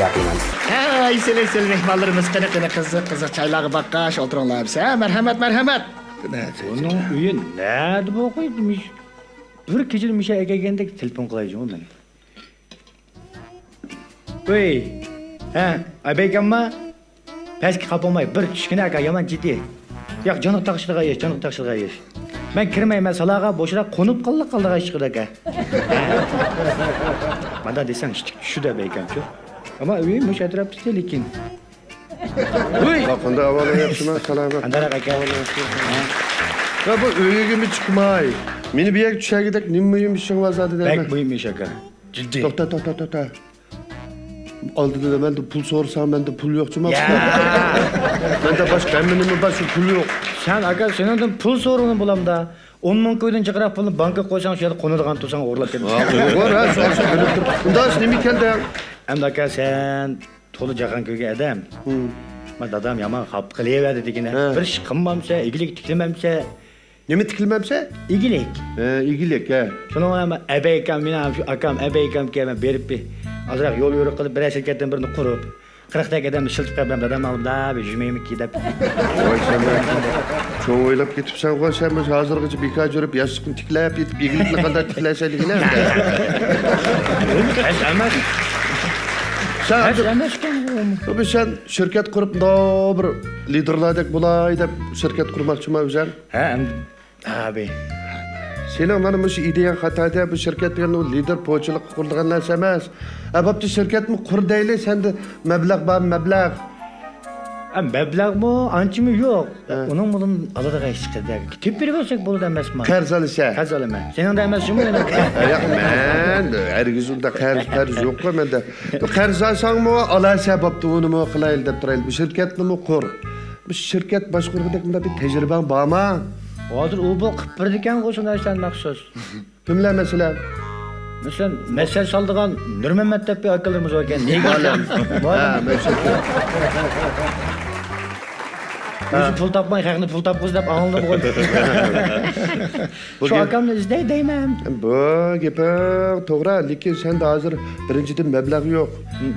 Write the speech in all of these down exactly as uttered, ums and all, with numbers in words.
ياقىمەن. ھەي، سىلى، سىلى مېھمانلىرىمىز، قېنى، قېنى، قىزىق، قىزىق چايلارغا باققاچ ئولتۇرۇڭلار بىسە. ھە، مەرھەمەت، مەرھەمەت. بۇنىڭ ئۆيى نەدە بولغاي؟ بىر كېچىدە مۇشۇ يەرگە كەلگەندەك تېلېفون قىلاي جۇمۇ مەن. ۋەي، ھە، ئەبەيكەمما؟ پەسكە قاپالماي، بىر چۈشكىنە ئاكا، يامان جىددىي. ياق، جانلىق تاقىشىدىغان ئىش، جانلىق تاقىشىدىغان ئىش. مەن كىرمەيمەن سالاغا، بوشراق قونۇپ قالدى، قالدىغان ئىش چىقىدۇ ئاكا. مانا دېسەڭ، ئىشتىك چۈشىدۇ ئەبەيكەمچۇ. ئەمما ئۆيى مۇشۇ ئەتراپتا، لېكىن. ۋۇي! قانداق ئەھۋالىڭ، ياخشىمۇ؟ سالامەت. قانداق ئاكا؟ يا، بۇ ئۆيىگىمۇ چىقماي، مېنى بۇ يەرگە چۈشەرگۈدەك نېمە مۇھىم ئىشىڭ بار زادى دەيمەن. بەك مۇھىم ئىش ئاكا. جىددىي. توختا، توختا، توختا. ئالدىدا مەندە پۇل سورىساڭ، مەندە پۇل يوق جۇما. يا! مەندە باشقا ھەممە نېمە بار، شۇ پۇل يوق. سەن ئاكا، سېنىڭدىن پۇل سورىغىنى بولامدا؟ ئون مىڭ كويدىن جىقراق پۇلنى بانكىغا قويساڭ، شۇ يەردە قونىدىغان تۇرساڭ ئورلاپ كەتتى. ھا، ئۇيغۇر، ھە، شۇ ئاشۇ بىلىپ تۇرۇپ. ئۇنداق نېمە ئىكەندە؟ ئەمدى ئاكا، سەن تولا جاھان كۆرگەن ئادەم. ھىم. ما دادام يامان خاپا قىلىۋەردى دېگىنە. ھە. بىر ئىش قىلمامسە، ئىگىلىك تىكلىمەمسە. نېمە تىكلىمەمسە؟ ئىگىلىك. ھە، ئىگىلىك، ھە. شۇنىڭ بىلەن ئەبەيكەم، مېنىڭ شۇ ئاكام ئەبەيكەمگە مەن بېرىپ بىر ئازراق يول يورۇق قىلىپ، بىرەر شىركەتتىن بىرنى قۇرۇپ، قىرىقتەك ئادەمنى ئىشلىتىپ قويۇپ، مەن دادام ئالدىدا بىر يۈرمەيمىكى دەپ. ۋاي سەن، چوڭ ئويلاپ كېتىپسەنغۇ سەن، مۇشۇ ھازىرغىچە بىكار يۈرۈپ، ياشلىقنى تىكلەپ يېتىپ، ئىگىلىكنى قانداق تىكلەيسەن دېگىنە. ھەس ئەمەس. سەن ھەس ئەمەسكەن. بۇ سەن شىركەت قۇرۇپ، مۇنداق بىر لىدېرلاردەك بولاي دەپ شىركەت قۇرماقچىما ئۆزۈڭ؟ ھە، ئەمدى. ئابى. سېنىڭ مانا مۇشۇ ئىدىيەڭ خاتا-دە، بۇ شىركەت دېگەن ئۇ لىدېر پوچىلىققا قۇرۇلغان نەرسە ئەمەس. ھە، بوپتۇ، شىركەتمۇ قۇر دەيلى، سەندە مەبلەغ بار، مەبلەغ. ھە، مەبلەغمۇ ئانچىمۇ يوق. ھە. ئۇنىڭ بۇنىڭ ئالىدىغان ھېچ قېدەر. تېپىپ بېرىۋەرسەك بولىدۇ ئەمەسمۇ؟ قەرز ئالىسەن؟ قەرز ئالىمەن. سېنىڭدە ئەمەس شۇمۇ يەنە؟ ھە، ياق، مەن ھەرگىز ئۇنداق قەرز، قەرز يوققۇ مەندە. قەرز ئالساڭمۇ ئالىسەن، بوپتۇ، ئۇنىمۇ قىلايلى دەپ تۇرايلى. بۇ شىركەتنىمۇ قۇر. بۇ شىركەت باشقۇرغۇدەك مۇنداق بىر تەجرىبەڭ بارمۇ؟ ھازىر ئۇ بۇ قىپ بېرىدىكەنغۇ شۇ نەرسىلەرنى مەخسۇس. كىملەر مەسىلەن؟ مەسىلەن، مەسەل سالىدىغان نۇرمەمەت دەپ بىر ئاكىلىرىمىز بار ئىكەن. نېگىر مۇئەللىم. ھە، مەسىلەن. ئۆزى پۇل تاپماي، خەقنى پۇل تاپقۇزدى دەپ ئاڭلىدىم. بۇ شۇ گەپ ئاكامنى ئىزدەي دەيمەن. بۇ گېپىڭ توغرا، لېكىن سەندە ھازىر بىرىنچىدىن مەبلەغ يوق.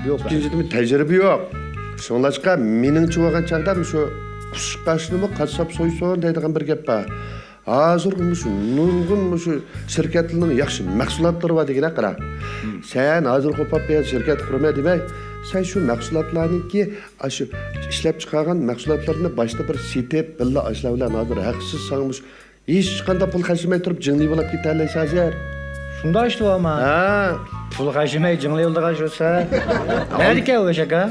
يوق. ئىككىنچىدىن تەجرىبە يوق. شۇڭلاشقا مېنىڭچە بولغان چاغدا مۇشۇ قۇشقاچنىمۇ قاسساپ سويسۇن دەيدىغان بىر گەپ بار. ھازىرغۇ مۇشۇ نۇرغۇن مۇشۇ شىركەتلەرنىڭ ياخشى مەھسۇلاتلىرى بار دېگىنە قارا. سەن ھازىر قوپاپ بىر شىركەت قۇرىمەن دېمەي، سەن شۇ مەھسۇلاتلارنىڭكى، ئاشۇ ئىشلەپ چىقارغان مەھسۇلاتلىرىنى باشتا بىر سېتىپ، بىللە ئاشۇلار بىلەن ھازىر ھەقسىز ساڭا مۇشۇ ھېچقانداق پۇل خەجلىمەي تۇرۇپ جىڭلى بولاپ كېتەلەيسەن ھازىر. شۇنداق ئىشتۇ ئەمما. ھە. پۇل خەجلىمەي جىڭلى بولىدىغان شۇسا. نەدىكەن ئۇ ئاكا؟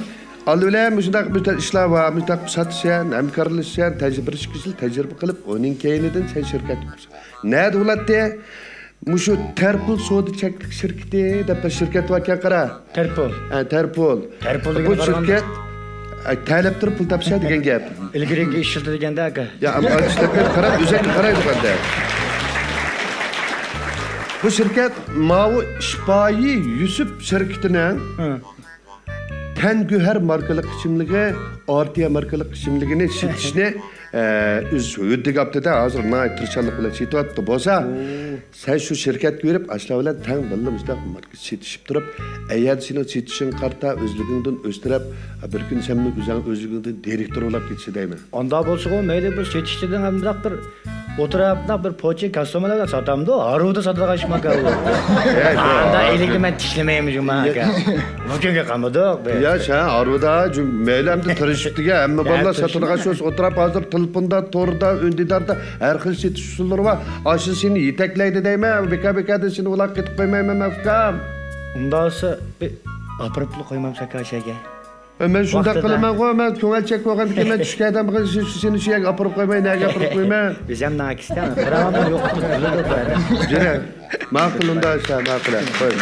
ئالدى بىلەن مۇشۇنداق بىر ئىشلار بار، مۇشۇنداق ساتىسەن، ھەمكارلىشىسەن، تەجرىبە، بىر ئىككى يىل تەجرىبە قىلىپ، ئۇنىڭ كەينىدىن سەن شىركەت قۇرساڭ. نەدە بولاتتى؟ مۇشۇ تەرپۇل سودا چەكلىك شىركىتى دەپ بىر شىركەت باركەن، قارا. تەرپۇل. ھە، تەرپۇل. تەرپۇل بۇ دېگەنگە قارىغاندا شىركەت، ئە، تەلەپ تۇرۇپ پۇل تاپىسەن دېگەن گەپ. ئىلگىرىكى ئىش شىركىتىگەندە ئاكا. يا، ئەمما ئىشلەپ قاراپ، ئۆزەككە قارايدىغاندا. بۇ شىركەت ماۋۇ ئىشپايى يۈسۈپ شىركىتىنىڭ ھە. تەن گۆھەر ماركىلىق ئىچىملىكى، ئارتىيا ماركىلىق ئىچىملىكىنى سېتىشنى، ئە، ئۆز ھۆددىگە ئاپتىدا، ھازىر ناھايىتى تىرىشچانلىق بىلەن سېتىۋاتىدۇ. بولسا، سەن شۇ شىركەتكە بېرىپ، ئاشۇلار بىلەن تەڭ بىللە مۇشۇنداق ماركا سېتىشىپ تۇرۇپ، ئەگەر سېنىڭ سېتىشىڭغا قارىتا ئۆزلۈكۈڭدىن ئۆستۈرۈپ، بىر كۈن سەنمۇ ئۆزۈڭ ئۆزلۈكۈڭدىن دىرېكتور بولاپ كېتىسەن دەيمەن. ئاندا بولسىغۇ مەيلى، بىر سېتىشچىدىن ھەمداق بىر ئوتتۇرا بىر پوچى كاستومېرلارغا ساتامدۇ، ھارۋىدا ساتىدىغان ئىشمۇ ئاكا ئۇ. ئاندا ئىلگىرى مەن تىكلىمەيمىز جۇما ئاكا. بۇ كۈنگە قالمىدۇق بىز. يا، سەن ھارۋىدا جۇ-، مەيلى ئەمدى تىرىشىپ دېگەن ھەممە بالىلار ساتىدىغان شۇ ئوتتۇرا ھازىر تېلېفوندا، توردا، ئۈندىداردا ھەر خىل سېتىش ئۇسۇللىرى بار. ئاشۇ سېنى يېتەكلەيدۇ دەيمەن، بىكار بىكاردىن سېنى ئۇلاپ كېتىپ قويمايمەن مەن ئۇكام. ئۇنداقسا بىر ئاپىرىپلا قويمامسەن ئاكا شەگە. ئە، مەن شۇنداق قىلىمەنغۇ، مەن كۆڭۈل چەك بولغان ئىكەن، مەن چۈشكەن ئادەم بىلەن سېنى شۇ يەرگە ئاپىرىپ قويماي، نەگە ئاپىرىپ قويىمەن؟ ئۆزۈم ناكىستەن، پىراۋام يوق، بىلىدۇ بۇ ئادەم. جۈرە، ماقۇل، ئۇنداق ئىشلار، ماقۇل، قوي.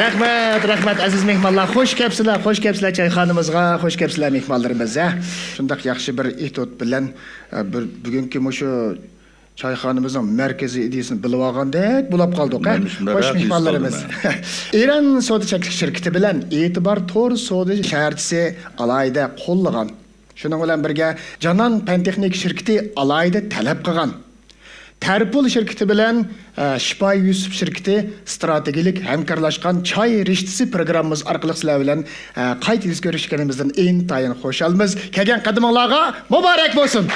رەھمەت، رەھمەت، ئەزىز مېھمانلار، خوش كەپسىلەر، خوش كەپسىلەر چايخانىمىزغا، خوش كەپسىلەر مېھمانلىرىمىز، ھە. شۇنداق ياخشى بىر ئېتيۇد بىلەن، ئە، بىر، بۈگۈنكى مۇشۇ چايخانىمىزنىڭ مەركىزىي ئىدىيىسىنى بىلىۋالغاندەك بولاپ قالدۇق، ھە؟ مەن شۇنداقراق ھېس قىلدىم، ھە. خوش مېھمانلىرىمىز. ئىران سودا چەكلىك شىركىتى بىلەن ئېتىبار تور سودا شەھەرچىسى ئالاھىدە قوللىغان. شۇنىڭ بىلەن بىرگە، جانان پەن تېخنىكا شىركىتى ئالاھىدە تەلەپ قىلغان. تەرپۇل شىركىتى بىلەن، ئە، شىپايى يۈسۈپ شىركىتى ئىستراتېگىيەلىك ھەمكارلاشقان چاي رىشتىسى پروگراممىمىز ئارقىلىق سىلەر بىلەن، ئە، قايتا يۈز كۆرۈشكىنىمىزدىن ئىنتايىن خۇشالمىز. كەلگەن قەدىمىڭلارغا مۇبارەك بولسۇن!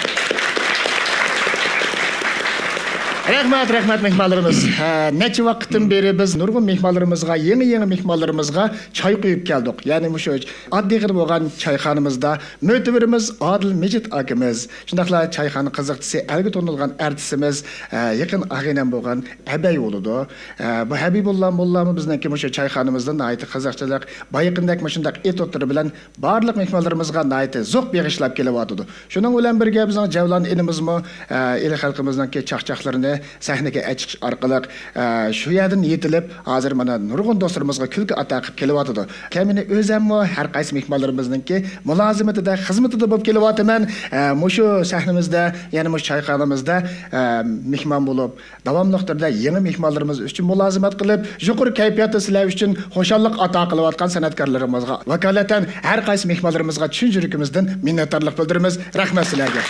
رەھمەت، رەھمەت مېھمانلىرىمىز. ئە، نەچچە ۋاقىتتىن بېرى بىز نۇرغۇن مېھمانلىرىمىزغا، يېڭى-يېڭى مېھمانلىرىمىزغا چاي قۇيۇپ كەلدۇق. يەنى مۇشۇ ئاددىيغىنە بولغان چايخانىمىزدا مۆتىۋىرىمىز ئادىل مىجىت ئاكىمىز، شۇنداقلا چايخانا قىزىقچىسى، ئەلگە تونۇلغان ئارتىسىمىز، ئە، يېقىن ئاغىنەم بولغان ھەبەي بولىدۇ. ئە، بۇ ھەبىبۇللا موللامۇ بىزنىڭكى مۇشۇ چايخانىمىزدا ناھايىتى قىزىقچىلىق، بايىقىندەك مۇشۇنداق ئېتوتلىرى بىلەن بارلىق مېھمانلىرىمىزغا ناھايىتى زوق بېغىشلاپ كېلىۋاتىدۇ. شۇنىڭ بىلەن بىرگە، بىزنىڭ جەۋلان ئىنىمىزمۇ، ئە، ئىلى خەلقىمىزنىڭكى چاقچاقلىرىنى سەھنىگە ئەچىقىش ئارقىلىق، ئە، شۇ يەردىن يېتىلىپ، ھازىر مانا نۇرغۇن دوستلىرىمىزغا كۈلكە ئاتا قىلىپ كېلىۋاتىدۇ. كەمىنى ئۆزەممۇ ھەر قايسى مېھمانلىرىمىزنىڭكى مۇلازىمىتىدە، خىزمىتىدە بولۇپ كېلىۋاتىمەن. ئە، مۇشۇ سەھنىمىزدە، يەنى مۇشۇ چايخانىمىزدا، ئە، مېھمان بولۇپ، داۋاملىق تۈردە يېڭى مېھمانلىرىمىز ئۈچۈن مۇلازىمەت قىلىپ، يۇقىرى كەيپىياتتا سىلەر ئۈچۈن خۇشاللىق ئاتا قىلىۋاتقان سەنئەتكارلىرىمىزغا ۋاكالىتەن ھەر قايسى مېھمانلىرىمىزغا چىن يۈرىكىمىزدىن مىننەتدارلىق بىلدۈرىمىز. رەھمەت سىلەرگە.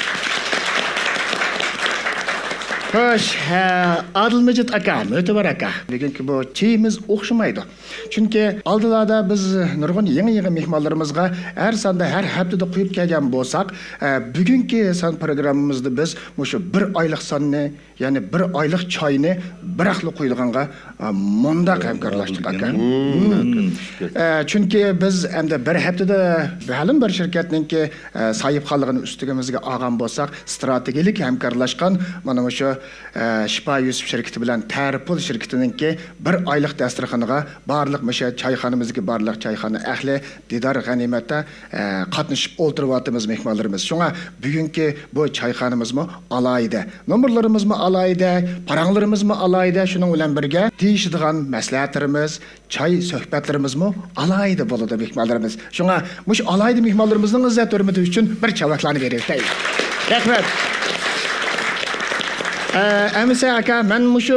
خوش، ھە، ئادىل مىجىت ئاكا، مۆتىۋەر ئاكا. بۈگۈنكى بۇ چېيىمىز ئوخشىمايدۇ. چۈنكى ئالدىلاردا بىز نۇرغۇن يېڭى-يېڭى مېھمانلىرىمىزغا ھەر ساندا، ھەر ھەپتىدە قۇيۇپ كەلگەن بولساق، ئە، بۈگۈنكى سان پروگراممىمىزدا بىز مۇشۇ بىر ئايلىق ساننى، يەنى بىر ئايلىق چاينى بىراقلا قۇيىدىغانغا، ئە، مۇنداق ھەمكارلاشتۇق، ئاكا. مم. ئە، چۈنكى بىز ئەمدى بىر ھەپتىدە مەلۇم بىر شىركەتنىڭكى، ئە، ساھىبخانلىقىنى ئۈستىگىمىزگە ئالغان بولساق، ئىستراتېگىيەلىك ھەمكارلاشقان مانا مۇشۇ، ئە، شىپا يۈسۈپ شىركىتى بىلەن تەرپۇل شىركىتىنىڭكى بىر ئايلىق داستىخىنىغا بارلىق مۇشۇ چايخانىمىزدىكى بارلىق چايخانا ئەھلى دىدار غەنىيمەتتە، ئە، قاتنىشىپ ئولتۇرۇۋاتىمىز مېھمانلىرىمىز. شۇڭا بۈگۈنكى بۇ چايخانىمىزمۇ ئالاھىدە، نومۇرلىرىمىزمۇ ئالاھىدە، پاراڭلىرىمىزمۇ ئالاھىدە، شۇنىڭ بىلەن بىرگە دېيىشىدىغان مەسلىھەتلىرىمىز، چاي سۆھبەتلىرىمىزمۇ ئالاھىدە بولىدۇ مېھمانلىرىمىز. شۇڭا مۇشۇ ئالاھىدە مېھمانلىرىمىزنىڭ ئىززەت ھۆرمىتى ئۈچۈن بىر چاۋاكلارنى بېرىۋېتەيلى. رەھمەت. ئە، ئەمىسە ئاكا، مەن مۇشۇ،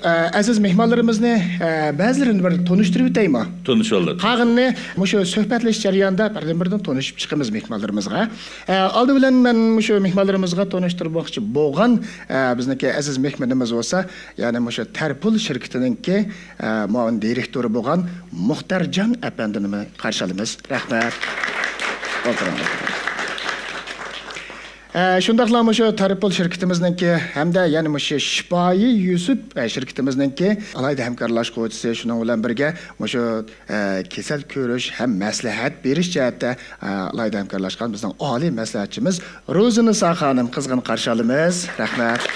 ئە، ئەزىز مېھمانلىرىمىزنى، ئە، بەزىلىرىنى بىر تونۇشتۇرۇۋېتەيمۇ؟ تونۇشۇۋالدۇق. قالغىنىنى مۇشۇ سۆھبەتلىشىش جەريانىدا بىردىن-بىردىن تونۇشۇپ چىقىمىز مېھمانلىرىمىزغا. ئە، ئالدى بىلەن مەن مۇشۇ مېھمانلىرىمىزغا تونۇشتۇرماقچى بولغان، ئە، بىزنىڭكى ئەزىز مېھمىنىمىز بولسا، يەنى مۇشۇ تەرپۇل شىركىتىنىڭكى، ئە، مۇئاۋىن دىرېكتورى بولغان مۇختەرجان ئەپەندىنى قارشى ئالىمىز. رەھمەت. ئولتۇرۇڭ، ئولتۇرۇڭ. ئە، شۇنداقلا مۇشۇ تەرپۇل شىركىتىمىزنىڭكى ھەمدە يەنە مۇشۇ شىپايى يۈسۈپ، ئە، شىركىتىمىزنىڭكى ئالاھىدە ھەمكارلاشقۇچىسى، شۇنىڭ بىلەن بىرگە مۇشۇ، ئە، كېسەل كۆرۈش ھەم مەسلىھەت بېرىش جەھەتتە، ئە، ئالاھىدە ھەمكارلاشقان بىزنىڭ ئالىي مەسلىھەتچىمىز روزىنىسا خانىم، قىزغىن قارشى ئالىمىز. رەھمەت.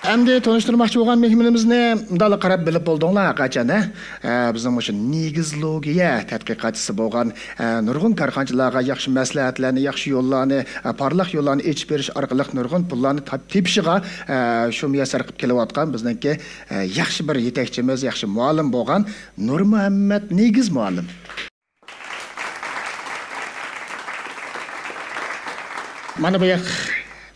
ئەمدى تونۇشتۇرماقچى بولغان مېھمىنىمىزنى مۇنداقلا قاراپ بىلىپ بولدۇڭلار ھەرقاچان، ھە؟ ئە، بىزنىڭ مۇشۇ نېگىزلوگىيە تەتقىقاتچىسى بولغان، ئە، نۇرغۇن كارخانىچىلارغا ياخشى مەسلىھەتلەرنى، ياخشى يوللارنى، ئە، پارلاق يوللارنى ئېچىپ بېرىش ئارقىلىق نۇرغۇن پۇللارنى تاپ-، تېپىشىغا، ئە، شۇ مۇيەسسەر قىلىپ كېلىۋاتقان بىزنىڭكى، ئە، ياخشى بىر يېتەكچىمىز، ياخشى مۇئەللىم بولغان نۇرمۇھەممەت نېگىز مۇئەللىم. مانا بۇ ياق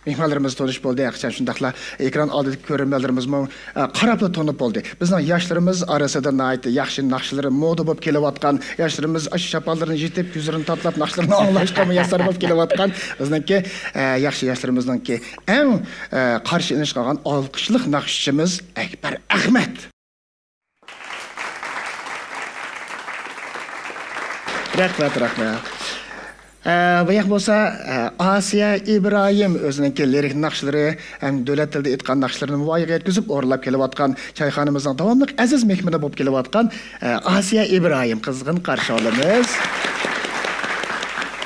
مېھمانلىرىمىز تونۇش بولدى. ھەقىچان شۇنداقلا ئېكران ئالدىدىكى كۆرۈرمەنلىرىمىزمۇ، ئە، قاراپلا تونۇپ بولدى. بىزنىڭ ياشلىرىمىز ئارىسىدا ناھايىتى ياخشى ناخشىلىرى مودا بولۇپ كېلىۋاتقان، ياشلىرىمىز ئاشۇ شاپانلىرىنى يېتىپ، كۆزلىرىنى تاتىلاپ ناخشىلىرىنى ئاڭلاشقا مۇيەسسەر بولۇپ كېلىۋاتقان بىزنىڭكى، ئە، ياخشى ياشلىرىمىزنىڭكى ئەڭ، ئە، قارشى ئېلىنىشقا ئالغان ئالقىشلىق ناخشىچىمىز ئەكبەر ئەخمەت. رەھمەت، رەھمەت. ئە، بۇ ياق بولسا، ئە، ئاسىيە ئىبراھىم ئۆزىنىڭكى لىرىك ناخشىلىرى ھەم دۆلەت تىلىدا ئېيتقان ناخشىلىرىنى ۋايىغا يەتكۈزۈپ ئورۇنلاپ كېلىۋاتقان چايخانىمىزنىڭ داۋاملىق ئەزىز مېھمىنى بولۇپ كېلىۋاتقان، ئە، ئاسىيە ئىبراھىم قىزغىن قارشى ئالىمىز.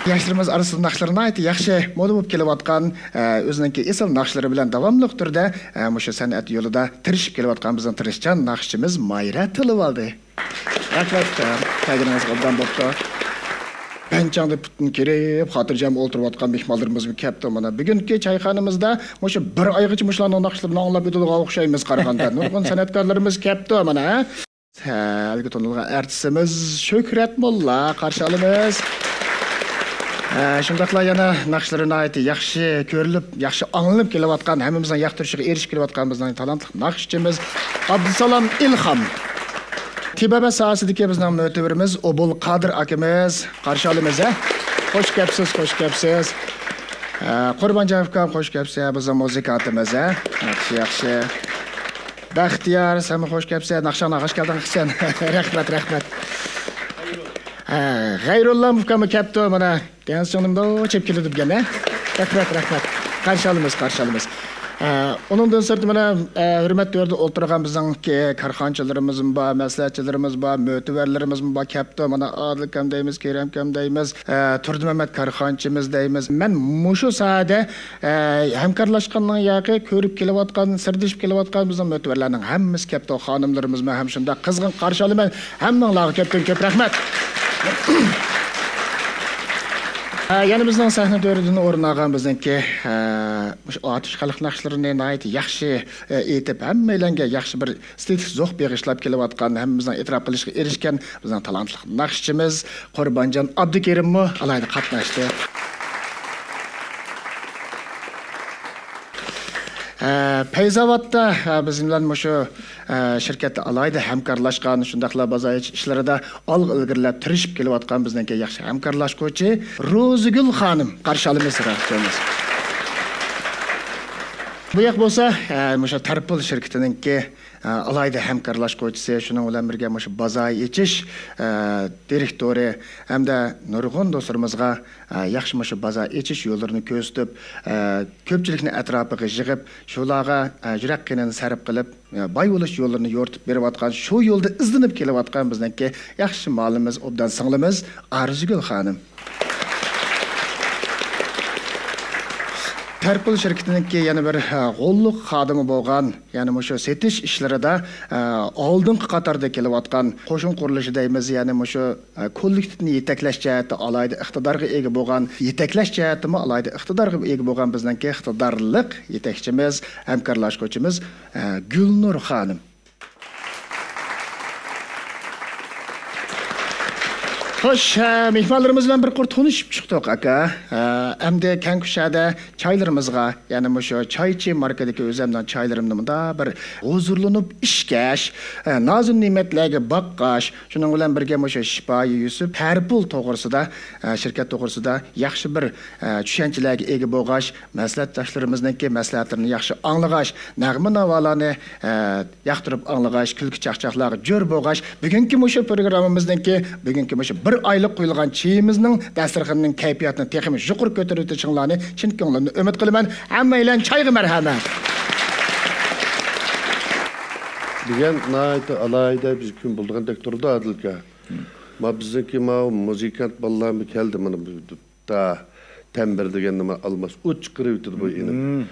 ياشلىرىمىز ئارىسىدا ناخشىلىرى ناھايىتى ياخشى مودا بولۇپ كېلىۋاتقان، ئە، ئۆزىنىڭكى ئېسىل ناخشىلىرى بىلەن داۋاملىق تۈردە، ئە، مۇشۇ سەنئەت يولىدا تىرىشىپ كېلىۋاتقان بىزنىڭ تىرىشچان ناخشىچىمىز مايرا تىلىۋالدى. رەھمەت، كەلگىنىڭىزگە ئوبدان بوپتۇ. بەنچاڭدا پۇتىنى كېرىپ، خاتىرجەم ئولتۇرۇۋاتقان مېھمانلىرىمىزمۇ كەپتۇ. مانا، بۈگۈنكى چايخانىمىزدا مۇشۇ بىر ئايغىچە مۇشۇلارنىڭ ناخشىلىرىنى ئاڭلاپ ئۆتىدىغان ئوخشايمىز قارىغاندا. نۇرغۇن سەنئەتكارلىرىمىز كەپتۇ، مانا، ھە. ئەلگە تونۇلغان ئارتىسىمىز شۆھرەت موللا، قارشى ئالىمىز. ھە، شۇنداقلا يەنە ناخشىلىرى ناھايىتى ياخشى كۆرۈلۈپ، ياخشى ئاڭلىنىپ كېلىۋاتقان، ھەممىمىزنىڭ ياقتۇرۇشىغا ئېرىشىپ كېلىۋاتقان بىزنىڭ تالانتلىق ناخشىچىمىز ئابدۇسالام ئىلھام. تېبابەت ساھەسىدىكى بىزنىڭ مۆتىۋىرىمىز ئوبۇل قادىر ئاكىمىز. قارشى ئالىمىز، ھە؟ خوش كەپسىز، خوش كەپسىز. ھە، قۇربانجان ئۇكام، خوش كەپسەن، بىزنىڭ مۇزىكانتىمىز، ھە؟ ياخشى، ياخشى. بەختىيار، سەنمۇ خوش كەپسەن، ناخشاڭنى ئاغاش كەلدىڭ قىسەن. رەھمەت، رەھمەت. ھە، غەيرۇللا ئۇكاممۇ كەپتۇ، مانا، گەنسىڭنىمدۇ چېپ كېلىدۇ بۈگۈن، ھە؟ رەھمەت، رەھمەت. قارشى ئالىمىز، قارشى ئالىمىز. ھە، ئۇنىڭدىن سىرت، مانا، ھە، ھۆرمەتلىك يەردە ئولتۇرغان بىزنىڭ كارخانىچىلىرىمىزمۇ بار، مەسلىھەتچىلىرىمىز بار، مۆتىۋەرلىرىمىزمۇ بار، كەپتۇ. مانا، ئادىل ئۇكام دەيمىز، كېرەم ئۇكام دەيمىز. ئە، تۇردىمەمەت كارخانىچىمىز دەيمىز. مەن مۇشۇ ساھەدە، ئە، ھەمكارلاشقاننىڭ ياقى كۆرۈپ كېلىۋاتقان، سىردىشىپ كېلىۋاتقان بىزنىڭ مۆتىۋەرلەرنىڭ ھەممىسى كەپتۇ. خانىملىرىمىزمۇ ھەم شۇنداق قىزغىن قارشى ئالىمەن. ھەممىڭلارغا كۆپتىن كۆپ رەھمەت. ئە، يەنە بىزنىڭ سەھنە تۆرىدىن ئورۇن ئالغان بىزنىڭكى، ئە، مۇشۇ ئاتۇش خەلق ناخشىلىرىنى ناھايىتى ياخشى، ئە، ئېيتىپ، ھەممەيلەنگە ياخشى بىر ئېستېتىك زوق بېغىشلاپ كېلىۋاتقان، ھەممىمىزنىڭ ئېتىراپ قىلىشىغا ئېرىشكەن بىزنىڭ تالانتلىق ناخشىچىمىز قۇربانجان ئابدۇكېرىممۇ ئالاھىدە قاتناشتى. ئە، پەيزاۋاتتا، ئە، بىز بىلەن مۇشۇ، ئە، شىركەتتە ئالاھىدە ھەمكارلاشقان، شۇنداقلا بازار ئېچىش ئىشلىرىدا ئالغا ئىلگىرىلەپ تىرىشىپ كېلىۋاتقان بىزنىڭكى ياخشى ھەمكارلاشقۇچى روزىگۈل خانىم، قارشى ئالىمىز، رەھمىتىمىز. بۇ ياق بولسا، ئە، مۇشۇ تەرپۇل شىركىتىنىڭكى ئالاھىدە ھەمكارلاشقۇچىسى، شۇنىڭ بىلەن بىرگە مۇشۇ بازار ئېچىش، ئە، دىرېكتورى ھەمدە نۇرغۇن دوستلىرىمىزغا، ئە، ياخشى مۇشۇ بازار ئېچىش يوللىرىنى كۆرسىتىپ، ئە، كۆپچىلىكنى ئەتراپىغا يىغىپ، شۇلارغا، ئە، يۈرەك قېنىنى سەرپ قىلىپ، ئە، باي بولۇش يوللىرىنى يورۇتۇپ بېرىۋاتقان، شۇ يولدا ئىزدىنىپ كېلىۋاتقان بىزنىڭكى ياخشى مالىمىز، ئوبدان سىڭلىمىز ئارزۇگۈل خانىم. تەرپۇل شىركىتىنىڭكى يەنە بىر، ھە، غوللۇق خادىمى بولغان، يەنى مۇشۇ سېتىش ئىشلىرىدا، ھە، ئالدىنقى قاتاردا كېلىۋاتقان قوشۇن قۇرۇلۇشى دەيمىز، يەنى مۇشۇ، ھە، كوللېكتىپنى يېتەكلەش جەھەتتە ئالاھىدە ئىقتىدارغا ئىگە بولغان، يېتەكلەش جەھەتتىمۇ ئالاھىدە ئىقتىدارغا ئىگە بولغان بىزنىڭكى ئىقتىدارلىق يېتەكچىمىز، ھەمكارلاشقۇچىمىز، ھە، گۈلنۇر خانىم. خوش، ھە، مېھمانلىرىمىز بىلەن بىر قۇر تونۇشۇپ چىقتۇق، ئاكا. ھە، ئەمدى كەڭ كۇشادە چايلىرىمىزغا، يەنى مۇشۇ چايچى ماركىدىكى ئۆزۈمنىڭ چايلىرىمنى مۇنداق بىر ھۇزۇرلىنىپ ئىچكەچ، ھە، نازۇ نېمەتلەرگە باققاچ، شۇنىڭ بىلەن بىرگە مۇشۇ شىپايى يۈسۈپ تەرپۇل توغرىسىدا، ھە، شىركەت توغرىسىدا ياخشى بىر، ھە، چۈشەنچىلەرگە ئىگە بولغاچ، مەسلىھەتداشلىرىمىزنىڭكى مەسلىھەتلىرىنى ياخشى ئاڭلىغاچ، نەغمە ناۋالارنى، ھە، ياقتۇرۇپ ئاڭلىغاچ، كۈلكە چاقچاقلارغا جۆر بولغاچ، بۈگۈنكى مۇشۇ پروگراممىمىزنىڭكى، بۈگۈنكى مۇشۇ بىر ئايلىق قويۇلغان چېيىمىزنىڭ دەستەرخىنىنىڭ كەيپىياتىنى تېخىمۇ يۇقىرى كۆتۈرۈۋېتىشىڭلارنى چىن كۆڭلۈمدىن ئۈمىد قىلىمەن. ھەممەيلەن چايغا مەرھەمەت. بۈگۈن ناھايىتى ئالاھىدە بىز كۈن بولىدىغاندەك تۇرىدۇ، ئادىلكا. ما بىزنىڭكى ما مۇزىكانت بالىلارمۇ كەلدى، مانا بۇ دا تەمبىر دېگەننى ما ئالماس ئوت چىقىرىۋېتىدۇ بۇ ئىنىم.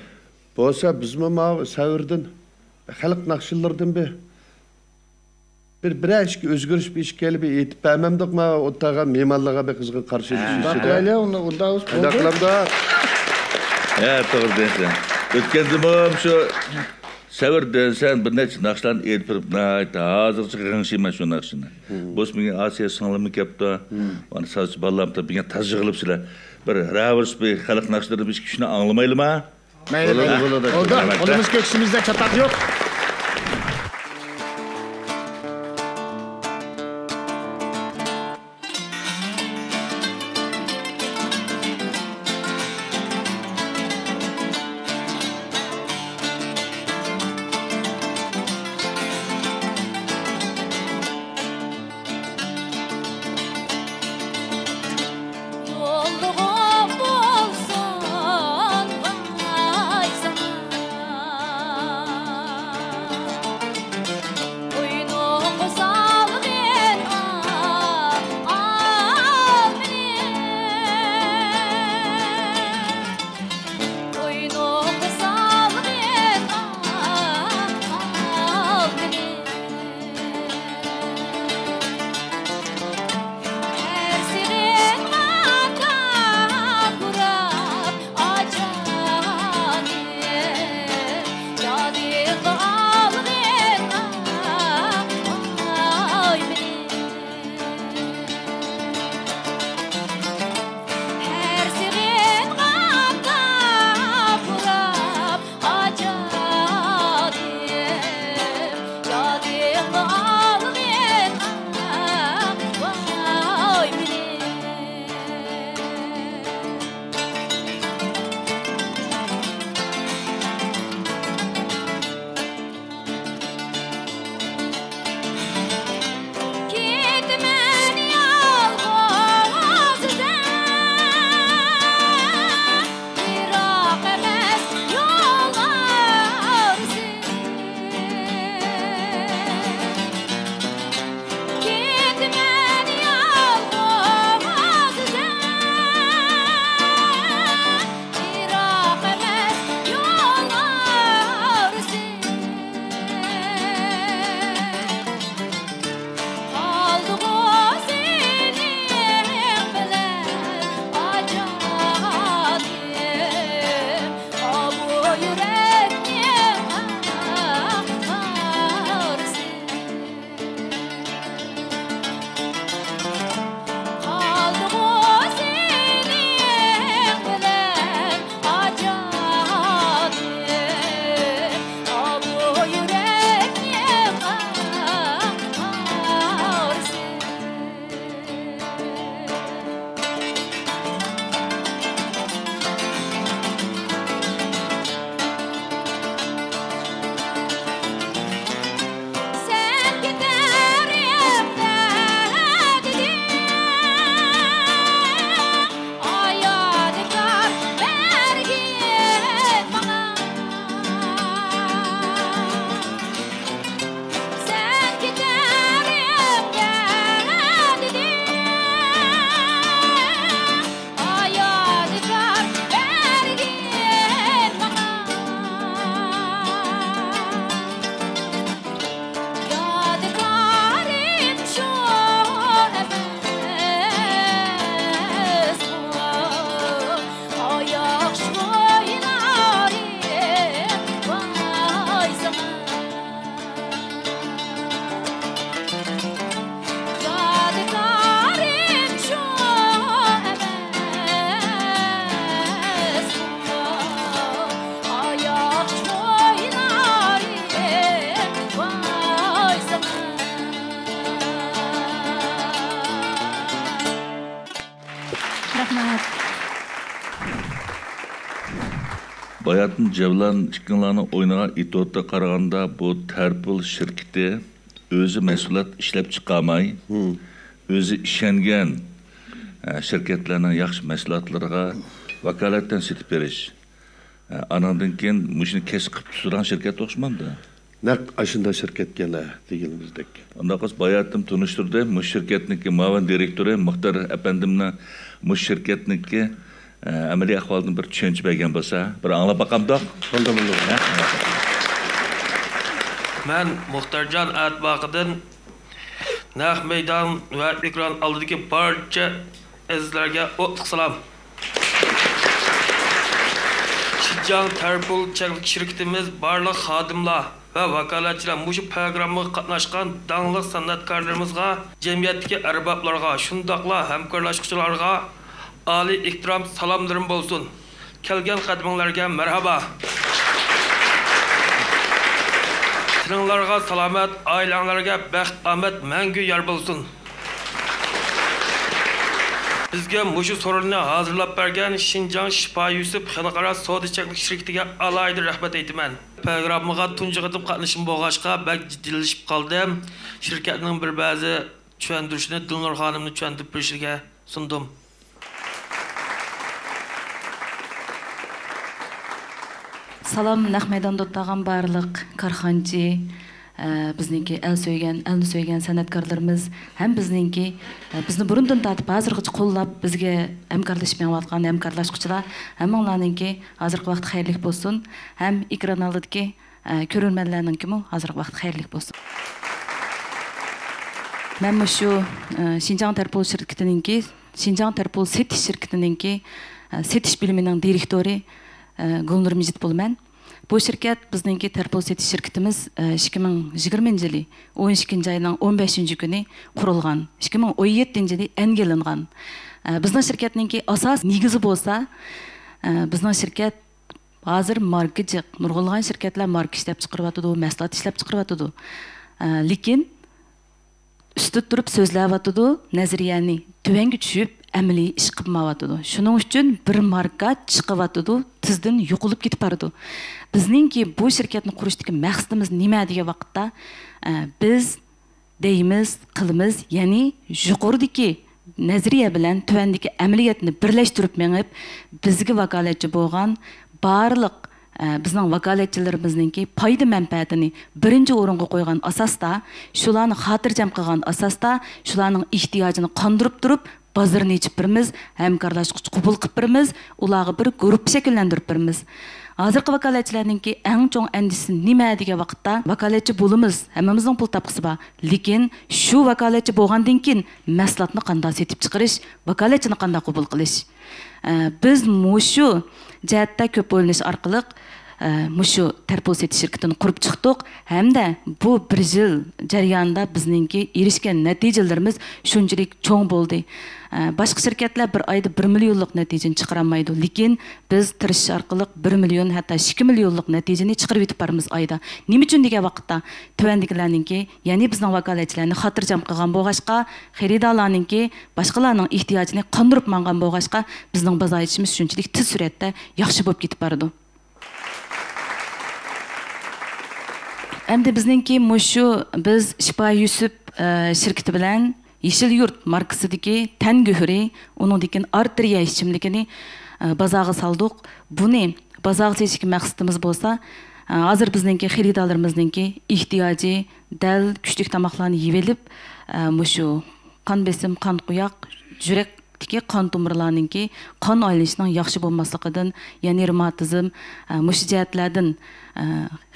بولسا بىزمۇ ما سەۋردىن خەلق ناخشىلىرىدىن بىر بىر، بىرەر ئىككى ئۆزگىرىش بىر ئىش كېلىپ ئېيتىپ بەرمەمدۇق ما ئولتۇرغان مېھمانلارغا بىر قىزغىن قارشى ئېلىش ئىچىدە. شۇنداق قىلايلى، ئۇندا، ئۇندا شۇنداق قىلامدا؟ ھە، توغرا دەيسەن. ئۆتكەندىمۇ شۇ سەۋر دېسەن بىر نەچچە ناخشىلارنى ئېيتىپ بېرىپ، ناھايىتى ھازىرغىچە غىڭشىيمەن شۇ ناخشىنى. بولسا بۈگۈن ئاسىيە سىڭلىممۇ كەپتۇ. مانا سازچى بالىلارمۇ بۈگۈن تازا يىغىلىپسىلەر. بىر راۋۇرۇس بىر خەلق ناخشىلىرىنى بىر ئىككى ئۈچنى ئاڭلىمايلىما؟ مەيلى، بولىدۇ، مەيلى. بولىدۇ. بولدى. رەھمەت. قولىمىز كۆكسىمىزدە چاتاق يوق. باياتىن جەۋلان ئىككىڭلارنىڭ ئوينىغان ئېتيۇدقا قارىغاندا، بۇ تەرپۇل شىركىتى ئۆزى مەھسۇلات ئىشلەپ چىقارماي، مم. ئۆزى ئىشەنگەن، ئە، شىركەتلەرنىڭ ياخشى مەھسۇلاتلىرىغا ۋاكالەتتىن سېتىپ بېرىش. ئە، ئانىڭدىن كېيىن مۇشۇنى كەسىپ قىلىپ تۇتىدىغان شىركەت ئوخشىمامدۇ؟ نەق ئاشۇنداق شىركەتكەنلەر دېگىنىمىزدەك. ئۇنداق بولسا، باياتىن تونۇشتۇردى. مۇشۇ شىركەتنىڭكى مۇئاۋىن دىرېكتورى مۇختار ئەپەندىمنىڭ مۇشۇ شىركەتنىڭكى، ئە، ئەمەلىي ئەھۋالىدىن بىر چۈشەنچە بەرگەن بولسا، بىر ئاڭلاپ باقامدۇق؟ بولدى، بولدى. ھە؟ مەن مۇختارجان ئەتىباقىدىن نەق مەيدان ۋە ئېكران ئالدىدىكى بارچە ئەزىزلەرگە ئوتلۇق سالام. شىنجاڭ تەرپۇل چەكلىك شىركىتىمىز بارلىق خادىملار ۋە ۋاكالەتچىلەر مۇشۇ پروگراممىغا قاتناشقان داڭلىق سەنئەتكارلىرىمىزغا، جەمئىيەتتىكى ئەربابلارغا، شۇنداقلا ھەمكارلاشقۇچىلارغا ئالىي ئېھتىرام سالاملىرىم بولسۇن. كەلگەن قەدىمىڭلارگە مەرھابا! تېنىڭلارغا سالامەت، ئائىلەڭلارگە بەخت، ئامەت مەڭگۈ يار بولسۇن! بىزگە مۇشۇ سورۇننى ھازىرلاپ بەرگەن شىنجاڭ شىپا يۈسۈپ خەلقئارا سودا چەكلىك شىركىتىگە ئالاھىدە رەھمەت ئېيتىمەن. پروگراممىغا تۇنجى قېتىم قاتنىشىم بولغاچقا، بەك جىددىيلىشىپ قالدىم. شىركەتنىڭ بىر بەزى چۈشەندۈرۈشىنى دىلنۇر خانىمنى چۈشەندۈرۈپ بېرىشىگە سۇندۇم. سالام، نەق مەيداندا ئولتۇرغان بارلىق كارخانىچى، ئە، بىزنىڭكى ئەل سۆيگەن، ئەلنى سۆيگەن سەنئەتكارلىرىمىز ھەم بىزنىڭكى، ئە، بىزنى بۇرۇندىن تارتىپ ھازىرغىچە قوللاپ، بىزگە ھەمكارلىشىپ مېڭىۋاتقان ھەمكارلاشقۇچىلار، ھەممىڭلارنىڭكى ھازىرقى ۋاقتى خەيرلىك بولسۇن. ھەم ئېكران ئالدىدىكى، ئە، كۆرۈرمەنلەرنىڭكىمۇ ھازىرقى ۋاقتى خەيرلىك بولسۇن. مەن مۇشۇ، ئە، شىنجاڭ تەرپۇل شىركىتىنىڭكى، شىنجاڭ تەرپۇل سېتىش شىركىتىنىڭكى، ئە، سېتىش بۆلۈمىنىڭ دىرېكتورى، ئە، گۈلنۇر مىجىت بولىمەن. بۇ شىركەت، بىزنىڭكى تەرپۇل سېتىش شىركىتىمىز، ئە، ئىككى مىڭ يىگىرمىنچى يىلى ئون ئىككىنچى ئاينىڭ ئون بەشىنچى كۈنى قۇرۇلغان، ئىككى مىڭ ئون يەتتىنچى يىلى ئەنگىلىنغان. ئە، بىزنىڭ شىركەتنىڭكى ئاساس نېگىزى بولسا، ئە، بىزنىڭ شىركەت ھازىر ماركا جىق، نۇرغۇنلىغان شىركەتلەر ماركا ئىشلەپ چىقىرىۋاتىدۇ، مەھسۇلات ئىشلەپ چىقىرىۋاتىدۇ. ئە، لېكىن ئۈستىدە تۇرۇپ سۆزلەۋاتىدۇ، نەزەرىيەنى تۆۋەنگە چۈشۈپ، ئەمەلىي ئىش قىلمايۋاتىدۇ. شۇنىڭ ئۈچۈن بىر ماركا چىقىۋاتىدۇ، تېزدىن يوقىلىپ كېتىپ بارىدۇ. بىزنىڭكى بۇ شىركەتنى قۇرۇشتىكى مەقسىتىمىز نېمە دېگەن ۋاقىتتا، ئە، بىز دەيمىز، قىلىمىز، يەنى يۇقىرىدىكى نەزەرىيە بىلەن تۆۋەندىكى ئەمەلىيەتنى بىرلەشتۈرۈپ مېڭىپ، بىزگە ۋاكالەتچى بولغان بارلىق، ئە، بىزنىڭ ۋاكالەتچىلىرىمىزنىڭكى پايدا مەنپەئەتىنى بىرىنچى ئورۇنغا قويغان ئاساستا، شۇلارنى خاتىرجەم قىلغان ئاساستا، شۇلارنىڭ ئېھتىياجىنى قاندۇرۇپ تۇرۇپ، بازىرىنى ئېچىپ بېرىمىز، ھەمكارلاشقۇچى قوبۇل قىلىپ بېرىمىز، ئۇلارغا بىر گۇرۇپپا شەكىللەندۈرۈپ بېرىمىز. ھازىرقى ۋاكالەتچىلەرنىڭكى ئەڭ چوڭ ئەندىشىسى نېمە دېگەن ۋاقىتتا، ۋاكالەتچى بولىمىز، ھەممىمىزنىڭ پۇل تاپقۇسى بار. لېكىن شۇ ۋاكالەتچى بولغاندىن كېيىن مەھسۇلاتنى قانداق سېتىپ چىقىرىش، ۋاكالەتچىنى قانداق قوبۇل قىلىش؟ ئە، بىز مۇشۇ جەھەتتە كۆپ ئويلىنىش ئارقىلىق، ئە، مۇشۇ تەرپۇل سېتىش شىركىتىنى قۇرۇپ چىقتۇق ھەمدە بۇ بىر يىل جەريانىدا بىزنىڭكى ئېرىشكەن نەتىجىلىرىمىز شۇنچىلىك چوڭ بولدى. ئە، باشقا شىركەتلەر بىر ئايدا بىر مىليونلۇق نەتىجىنى چىقىرالمايدۇ، لېكىن بىز تىرىشىش ئارقىلىق بىر مىليون، ھەتتا ئىككى مىليونلۇق نەتىجىنى چىقىرىۋېتىپ بارىمىز ئايدا. نېمە ئۈچۈن دېگەن ۋاقىتتا، تۆۋەندىكىلەرنىڭكى، يەنى بىزنىڭ ۋاكالەتچىلەرنى خاتىرجەم قىلغان بولغاچقا، خېرىدارلارنىڭكى، باشقىلارنىڭ ئېھتىياجىنى قاندۇرۇپ ماڭغان بولغاچقا، بىزنىڭ بازار ئېچىشىمىز شۇنچىلىك تېز سۈرئەتتە ياخشى بولۇپ كېتىپ بارىدۇ. ئەمدى بىزنىڭكى مۇشۇ، بىز شىپا يۈسۈپ، ئە، شىركىتى بىلەن يېشىل يۇرت ماركىسىدىكى تەن گۆھىرى، ئۇنىڭدىن كېيىن ئارتېرىيە ئىچىملىكىنى، ئە، بازارغا سالدۇق. بۇنى بازارغا سېلىشتىكى مەقسىتىمىز بولسا، ئە، ھازىر بىزنىڭكى خېرىدارلىرىمىزنىڭكى ئېھتىياجى دەل كۈچلۈك تاماقلارنى يېۋېلىپ، ئە، مۇشۇ قان بېسىم، قان قويۇق، يۈرەك تىكى قان تومۇرلارنىڭكى قان ئايلىنىشىنىڭ ياخشى بولماسلىقىدىن، يەنى رېماتىزم، ئە، مۇشۇ جەھەتلەردىن، ئە،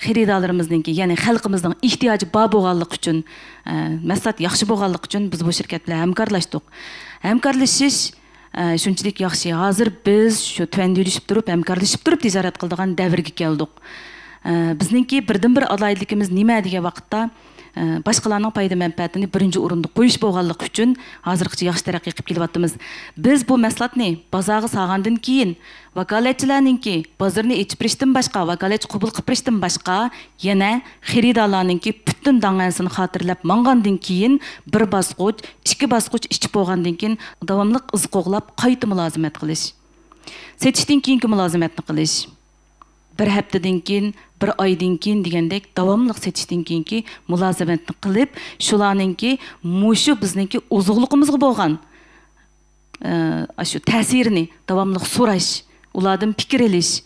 خېرىدارلىرىمىزنىڭكى، يەنى خەلقىمىزنىڭ ئېھتىياجى بار بولغانلىقى ئۈچۈن، ئە، مەھسۇلات ياخشى بولغانلىقى ئۈچۈن بىز بۇ شىركەت بىلەن ھەمكارلاشتۇق. ھەمكارلىشىش، ئە، شۇنچىلىك ياخشى. ھازىر بىز شۇ تۆۋەندە يۈرۈشۈپ تۇرۇپ، ھەمكارلىشىپ تۇرۇپ تىجارەت قىلىدىغان دەۋرگە كەلدۇق. ئە، بىزنىڭكى بىردىنبىر ئالاھىدىلىكىمىز نېمە دېگەن ۋاقىتتا، ئە، باشقىلارنىڭ پايدا مەنپەئەتىنى بىرىنچى ئورۇندا قويۇش بولغانلىقى ئۈچۈن ھازىرغىچە ياخشى تەرەققىي قىلىپ كېلىۋاتىمىز. بىز بۇ مەھسۇلاتنى بازارغا سالغاندىن كېيىن، ۋاكالەتچىلەرنىڭكى بازىرىنى ئېچىپ بېرىشتىن باشقا، ۋاكالەتچى قوبۇل قىلىپ بېرىشتىن باشقا، يەنە خېرىدارلارنىڭكى پۈتۈن داڭ-ئەنسىنى خاتىرىلەپ ماڭغاندىن كېيىن، بىر باسقۇچ، ئىككى باسقۇچ ئىچىپ بولغاندىن كېيىن، داۋاملىق ئىز قوغلاپ، قايتا مۇلازىمەت قىلىش. سېتىشتىن كېيىنكى مۇلازىمەتنى قىلىش. بىر ھەپتىدىن كېيىن، بىر ئايدىن كېيىن دېگەندەك داۋاملىق سېتىشتىن كېيىنكى مۇلازىمەتنى قىلىپ، شۇلارنىڭكى مۇشۇ بىزنىڭكى ئوزۇقلۇقىمىزغا بولغان، ئە، ئاشۇ تەسىرىنى داۋاملىق سوراش، ئۇلاردىن پىكىر ئېلىش،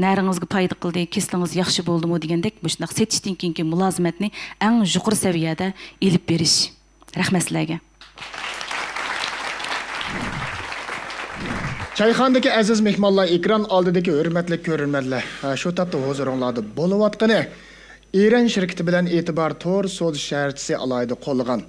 نەرىڭىزگە پايدا قىلدى، كېسىلىڭىز ياخشى بولدىمۇ دېگەندەك مۇشۇنداق سېتىشتىن كېيىنكى مۇلازىمەتنى ئەڭ يۇقىرى سەۋىيەدە ئېلىپ بېرىش. رەھمەت سىلەرگە. چايخانىدىكى ئەزىز مېھمانلار، ئېكران ئالدىدىكى ھۆرمەتلىك كۆرۈرمەنلەر، ھە، شۇ تاپتا ھۇزۇرۇڭلاردا بولۇۋاتقىنى ئېرەن شىركىتى بىلەن ئېتىبار تور سودا شەھەرچىسى ئالاھىدە قوللىغان،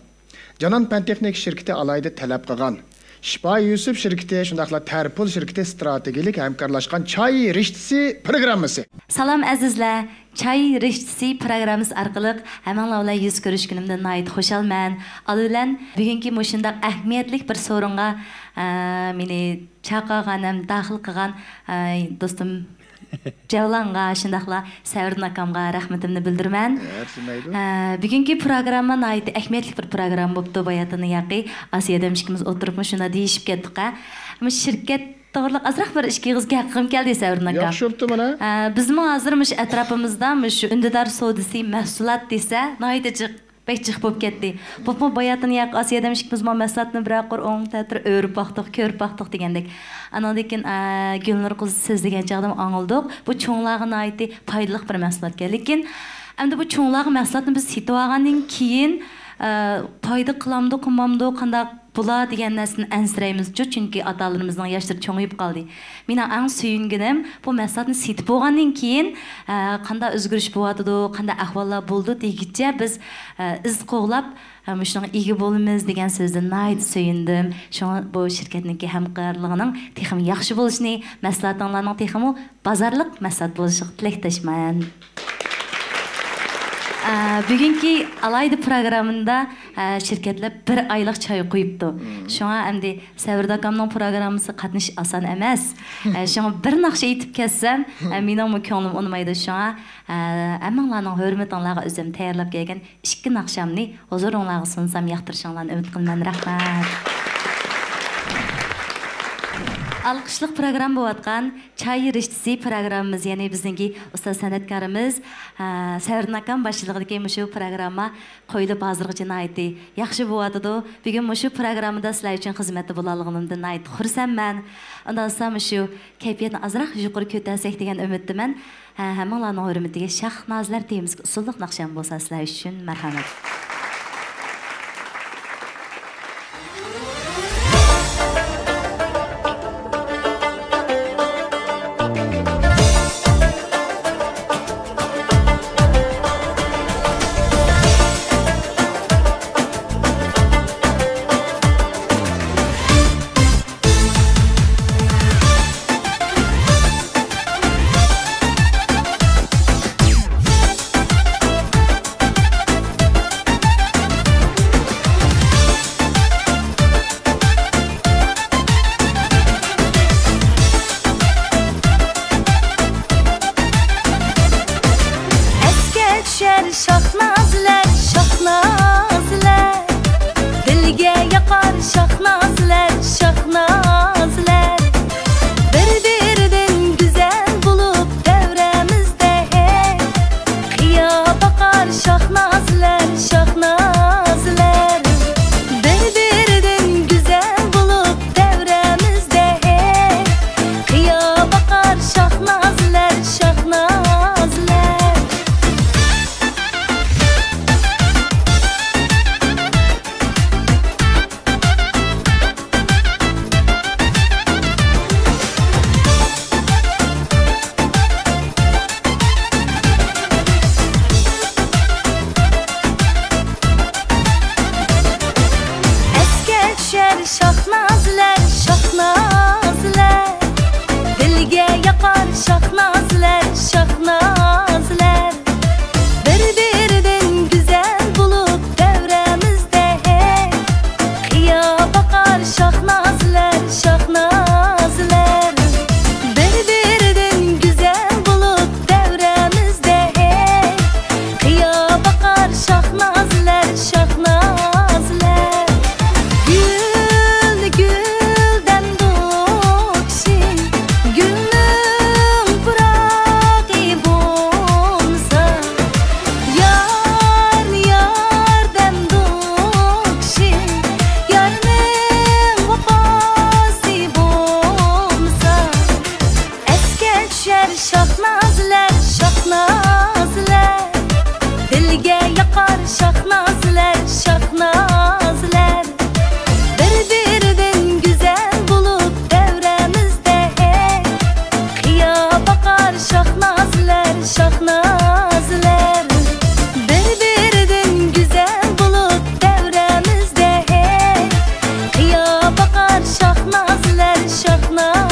جانان پەن تېخنىكا شىركىتى ئالاھىدە تەلەپ قىلغان، شىپا يۈسۈپ شىركىتى، شۇنداقلا تەرپۇل شىركىتى ئىستراتېگىيەلىك ھەمكارلاشقان چاي رىشتىسى پروگراممىسى. سالام ئەزىزلەر! چاي رىشتىسى پروگراممىسى ئارقىلىق ھەممىڭلار بىلەن يۈز كۆرۈشكىنىمدىن ناھايىتى خۇشالمەن. ئالدى بىلەن بۈگۈنكى مۇشۇنداق ئەھمىيەتلىك بىر سورۇنغا، ئە، مېنى چاقىرغان ھەم داخىل قىلغان، ئە، دوستۇم جەۋلانغا، شۇنداقلا سەۋرىدىن ئاكامغا رەھمىتىمنى بىلدۈرىمەن. ئە، بۈگۈنكى پروگرامما ناھايىتى ئەھمىيەتلىك بىر پروگرامما بوپتۇ. باياتىن ياقى ئاسىيەدە ئىككىمىز ئولتۇرۇپمۇ شۇنداق دېيىشىپ كەتتۇق-ھە. مۇشۇ شىركەت توغرىلىق ئازراق بىر ئىككى ئېغىز گەپ قىلغۇم كەلدى سەۋرىدىن ئاكا. ياخشى بوپتۇ مانا. ئە، بىزمۇ ھازىر مۇشۇ ئەتراپىمىزدا مۇشۇ ئۈندىدار سودىسى مەھسۇلات دېسە ناھايىتى جىق، بەك جىق بولۇپ كەتتى. بولۇپمۇ باياتىن ياقى ئاسىيەدە ئىككىمىز مانا مەھسۇلاتنى بىرەر قۇر ئوڭ تەتۈر ئۆرۈپ باقتۇق، كۆرۈپ باقتۇق دېگەندەك. ئانىڭدىن كېيىن، ئە، گۈلنۇر قىز سۆزلىگەن چاغدىمۇ ئاڭلىدۇق. بۇ چوڭلارغا ناھايىتى پايدىلىق بىر مەھسۇلاتكەن. لېكىن ئەمدى بۇ چوڭلارغا مەھسۇلاتنى بىز سېتىۋالغاندىن كېيىن، ئە، پايدا قىلامدۇ، قىلمامدۇ، قانداق بۇلار دېگەن نەرسىدىن ئەنسىرەيمىزچۇ، چۈنكى ئاتا-ئانىلىرىمىزنىڭ ياشلىرى چوڭىيىپ قالدى. مېنىڭ ئەڭ سۆيۈنگىنىم، بۇ مەھسۇلاتنى سېتىپ بولغاندىن كېيىن، ئە، قانداق ئۆزگىرىش بولۇۋاتىدۇ، قانداق ئەھۋاللار بولىدۇ دېگۈچە بىز، ئە، ئىز قوغلاپ، ئە، مۇشۇنىڭغا ئىگە بولىمىز دېگەن سۆزدىن ناھايىتى سۆيۈندۈم. شۇڭا بۇ شىركەتنىڭكى ھەمكارلىقىنىڭ تېخىمۇ ياخشى بولۇشىنى، مەھسۇلاتىڭلارنىڭ تېخىمۇ بازارلىق مەھسۇلات بولۇشىغا تىلەكداشمەن. ئە، بۈگۈنكى ئالاھىدە پروگراممىدا، ئە، شىركەتلەر بىر ئايلىق چاي قۇيۇپتۇ. شۇڭا ئەمدى سەۋرىدىن ئاكامنىڭ پروگراممىسىغا قاتنىشىش ئاسان ئەمەس. ئە، شۇڭا بىر ناخشا ئېيتىپ كەتسەم، ئە، مېنىڭمۇ كۆڭلۈم ئۇنىمايدۇ. شۇڭا، ئە، ھەممىڭلارنىڭ ھۆرمىتىڭلارغا ئۆزۈم تەييارلاپ كەلگەن ئىككى ناخشامنى ھۇزۇرۇڭلارغا سۇنسام ياقتۇرۇشۇڭلارنى ئۈمىد قىلىمەن. رەھمەت. ئالقىشلىق پروگرامما بولۇۋاتقان چاي رىشتىسى پروگراممىمىز، يەنى بىزنىڭكى ئۇستاز سەنئەتكارىمىز، ھە، سەۋرىدىن ئاكام باشچىلىقىدىكى مۇشۇ پروگرامما قويۇلۇپ ھازىرغىچە ناھايىتى ياخشى بولۇۋاتىدۇ. بۈگۈن مۇشۇ پروگراممىدا سىلەر ئۈچۈن خىزمەتتە بولالىغىنىمدىن ناھايىتى خۇرسەنمەن. ئۇنداق بولسا مۇشۇ كەيپىياتنى ئازراق يۇقىرى كۆتەرسەك دېگەن ئۈمىدتىمەن. ھە، ھەممىڭلارنىڭ ھۆرمىتىگە شاھنازلار تېمىسىدىكى ئۇسسۇللۇق ناخشام بولسا سىلەر ئۈچۈن. مەرھەمەت. شاھنازلار، شاھنازلار، دىلگە ياقار شاھنازلار، شاھنازلار. بىر-بىرىدىن گۈزەل بولۇپ دەۋرىمىزدە، ھەي، قىيا باقار شاھنازلار، شاھنازلار. بىر-بىرىدىن گۈزەل بولۇپ دەۋرىمىزدە، ھەي، قىيا باقار شاھنازلار، شاھنازلار.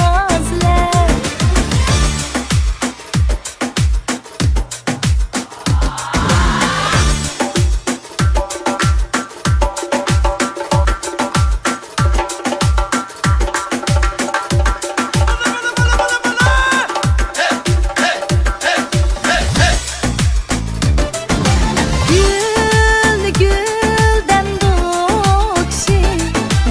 گۈلنى گۈل دەمدۇ كىشى،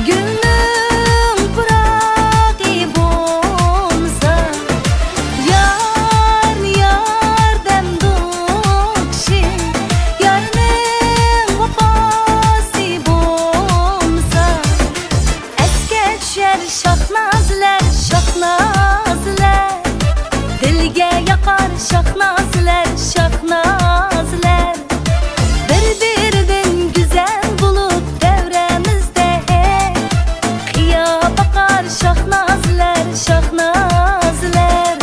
گۈلنىڭ پۇراقى بولسا، يارنى يار دەمدۇ كىشى، يارنىڭ ۋاپاسى بولسا، ئەسكە چۈشەر شاھنازلار، شاھنازلار، دىلگە ياقار شاھنازلار، شاھنازلار. بىر-بىرىدىن گۈزەل بولۇپ دەۋرىمىزدە، ھەي، قىيا باقار شاھنازلار، شاھنازلار.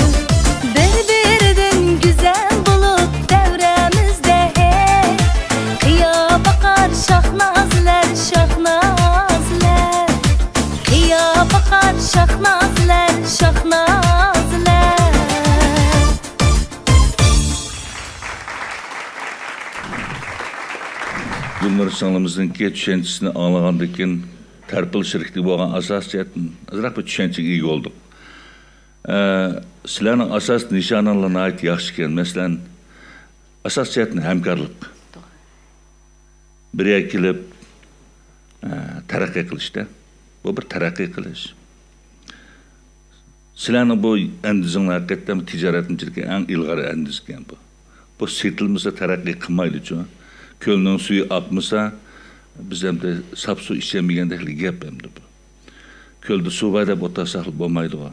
بىر-بىرىدىن گۈزەل بولۇپ دەۋرىمىزدە، ھەي، قىيا باقار شاھنازلار، شاھنازلار. قىيا باقار شاھنازلار، شاھنازلار. گۈلنۇر سىڭلىمىزنىڭكى چۈشەنچىسىنى ئاڭلىغاندىن كېيىن، تەرپىل شىركىتىگە بولغان ئاساسىي جەھەتتىن ئازراق بىر چۈشەنچىگە ئىگە بولدۇق. ئە، سىلەرنىڭ ئاساسىي نىشانىڭلار ناھايىتى ياخشى ئىكەن. مەسىلەن، ئاساسىي جەھەتتىن ھەمكارلىق. بىر يەرگە كېلىپ، ئە، تەرەققىي قىلىشتا. بۇ بىر تەرەققىي قىلىش. سىلەرنىڭ بۇ ئەندىزىڭلار ھەقىقەتەن تىجارەتنىڭ ئىچىدىكى ئەڭ ئىلغار ئەندىزە ئىكەن بۇ. بۇ سېتىلمىسا تەرەققىي قىلمايدۇچۇ. كۆلنىڭ سۈيى ئاقمىسا، بىز ئەمدى ساپ سۇ ئىچەلمىگەندەكلا گەپ ئەمدى بۇ. كۆلدە سۇ بار دەپ ئولتۇرساقلا بولمايدىغۇ.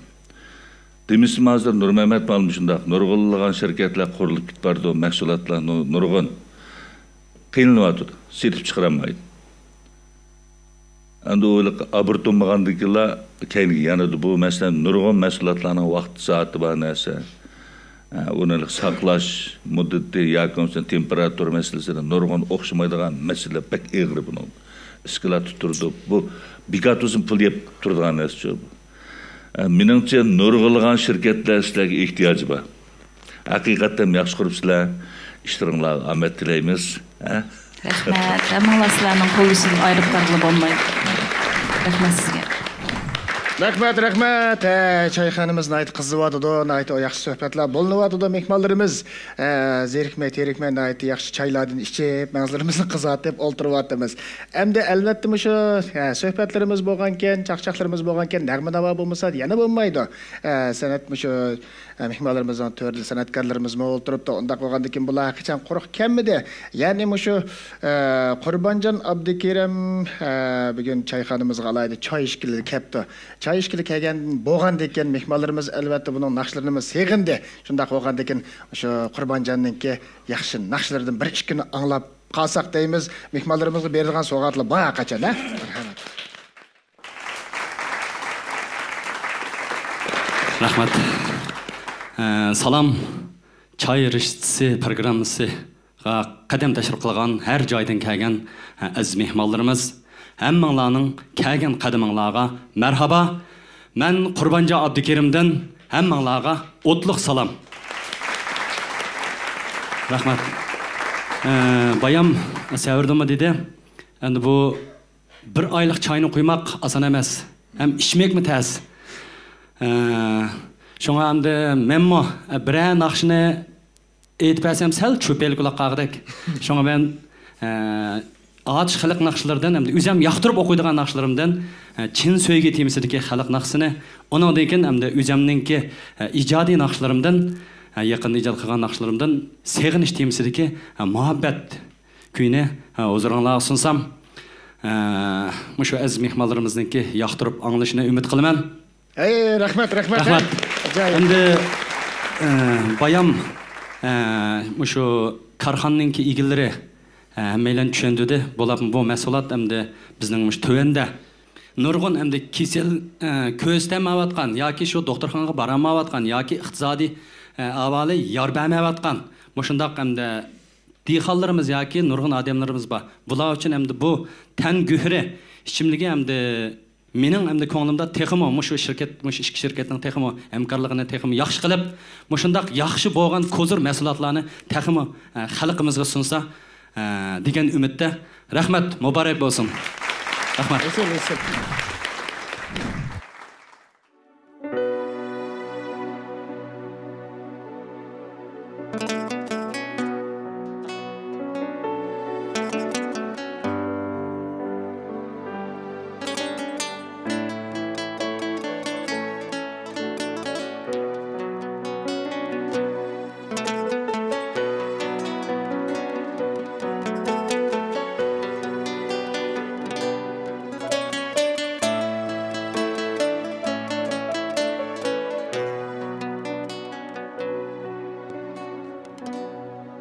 دېمىسىمۇ ھازىر نۇرمەمەت مۇئەللىم شۇنداق، نۇرغۇنلىغان شىركەتلەر قۇرۇلۇپ كېتىپ بارىدۇ، مەھسۇلاتلار نۇ-، نۇرغۇن. قىينىلىۋاتىدۇ، سېتىپ چىقىرالمايدۇ. ئەمدى ئۇ ئوبوروت بولمىغاندىن كېيىنلا كەينىگە يانىدۇ. بۇ، مەسىلەن، نۇرغۇن مەھسۇلاتلارنىڭ ۋاقتى سائىتى بار نەرسە. ئە، ئۇنى ساقلاش مۇددىتى ياكى بولمىسا تېمپېراتۇرا مەسىلىسىدە نۇرغۇن ئوخشىمايدىغان مەسىلە بەك ئېغىر بۇنىڭ. ئىسكىلاتتا تۇرىدۇ. بۇ بىكارتۇزدىن پۇل يەپ تۇرىدىغان نەرسىچۇ بۇ. ئە، مېنىڭچە، نۇرغۇنلىغان شىركەتلەر سىلەرگە ئېھتىياجى بار. ھەقىقەتەن ياخشى قۇرۇپسىلەر. ئىشلىرىڭلارغا ئامەت تىلەيمىز. ھە؟ رەھمەت. ھەممىڭلار سىلەرنىڭ قوللىشىدىن ئايرىپ قارىغىلى بولمايدۇ. رەھمەت سىزگە. رەھمەت، رەھمەت. ھە، چايخانىمىز ناھايىتى قىزىۋاتىدۇ، ناھايىتى ياخشى سۆھبەتلەر بولۇنۇۋاتىدۇ. مېھمانلىرىمىز، ھە، زېرىكمەي، تېرىكمەي، ناھايىتى ياخشى چايلاردىن ئىچىپ، مەڭزىلىرىمىزنى قىزارتىپ ئولتۇرۇۋاتىمىز. ئەمدى ئەلۋەتتە مۇشۇ، ھە، سۆھبەتلىرىمىز بولغانكەن، چاقچاقلىرىمىز بولغانكەن، نەغمە ناۋا بولمىسا يەنە بولمايدۇ. ھە، سەنئەت مۇشۇ ئە، مېھمانلىرىمىزنىڭ تۆرىدە سەنئەتكارلىرىمىزمۇ ئولتۇرۇپتۇ. ئۇنداق بولغاندىكىن بۇلار ھېچقاچان قۇرۇق كەلمىدى. يەنى مۇشۇ، ئە، قۇربانجان ئابدۇكېرىم، ئە، بۈگۈن چايخانىمىزغا ئالاھىدە چاي ئىچكىلى كەپتۇ. چاي ئىچكىلى كەلگەن بولغاندىكىن مېھمانلىرىمىز ئەلۋەتتە بۇنىڭ ناخشىلىرىنىمۇ سېغىندى. شۇنداق بولغاندىكىن شۇ قۇربانجاننىڭكى ياخشى ناخشىلىرىدىن بىر ئىككىنى ئاڭلاپ قالساق دەيمىز. مېھمانلىرىمىزغا بېرىدىغان سوۋغاتلار بار قاچان، ھە؟ رەھمەت. ئە، سالام. چاي رىشتىسى پروگراممىسىغا قەدەم تەشرىپ قىلغان ھەر جايدىن كەلگەن، ئە، ئەزىز مېھمانلىرىمىز، ھەممىڭلارنىڭ كەلگەن قەدىمىڭلارغا مەرھابا. مەن قۇربانجان ئابدۇكېرىمدىن ھەممىڭلارغا ئوتلۇق سالام. رەھمەت. ئە، بايام سەۋردىنمۇ دېدى. ئەمدى بۇ بىر ئايلىق چاينى قۇيماق ئاسان ئەمەس، ھەم ئىچمەكمۇ تەس. ئە، شۇڭا ئەمدى مەنمۇ، ئە، بىرەر ناخشىنى ئېيتىپ بەرسەم سەل چۈپەيلىك بولاپ قالغۇدەك. شۇڭا مەن، ئە، ئاتۇش خەلق ناخشىلىرىدىن، ئەمدى ئۆزۈم ياقتۇرۇپ ئوقۇيدىغان ناخشىلىرىمدىن، ئە، چىن سۆيگۈ تېمىسىدىكى خەلق ناخشىسىنى، ئۇنىڭدىن كېيىن ئەمدى ئۆزۈمنىڭكى، ئە، ئىجادىي ناخشىلىرىمدىن، ئە، يېقىندا ئىجاد قىلغان ناخشىلىرىمدىن سېغىنىش تېمىسىدىكى، ئە، مۇھەببەت كۈيىنى، ھە، ھۇزۇرۇڭلارغا سۇنسام، ھە، مۇشۇ ئەزىز مېھمانلىرىمىزنىڭكى ياقتۇرۇپ ئاڭلىشىنى ئۈمىد قىلىمەن. ھەي، رەھمەت، رەھمەت، ھە؟ رەھمەت. ئاجايىپ. ئەمدى ئە، بايام، ئە، مۇشۇ كارخانىنىڭكى ئىگىلىرى، ئە، ھەممەيلەن چۈشەندۈردى. بولۇپمۇ بۇ مەھسۇلات ئەمدى بىزنىڭ مۇشۇ تۆۋەندە نۇرغۇن ئەمدى كېسەل، ئە، كۆرسىتەلمەيۋاتقان ياكى شۇ دوختۇرخانىغا بارالمايۋاتقان ياكى ئىقتىسادىي، ئە، ئەھۋالى يار بەرمەيۋاتقان مۇشۇنداق ئەمدى دېھقانلىرىمىز ياكى نۇرغۇن ئادەملىرىمىز بار. بۇلار ئۈچۈن ئەمدى بۇ تەن گۆھىرى ئىچىملىكى ئەمدى مېنىڭ ئەمدى كۆڭلۈمدە تېخىمۇ مۇشۇ شىركەت، مۇشۇ ئىككى شىركەتنىڭ تېخىمۇ ھەمكارلىقىنى تېخىمۇ ياخشى قىلىپ، مۇشۇنداق ياخشى بولغان كوزىر مەھسۇلاتلارنى تېخىمۇ، ئە، خەلقىمىزگە سۇنسا، ئە، دېگەن ئۈمىدتە. رەھمەت، مۇبارەك بولسۇن. رەھمەت.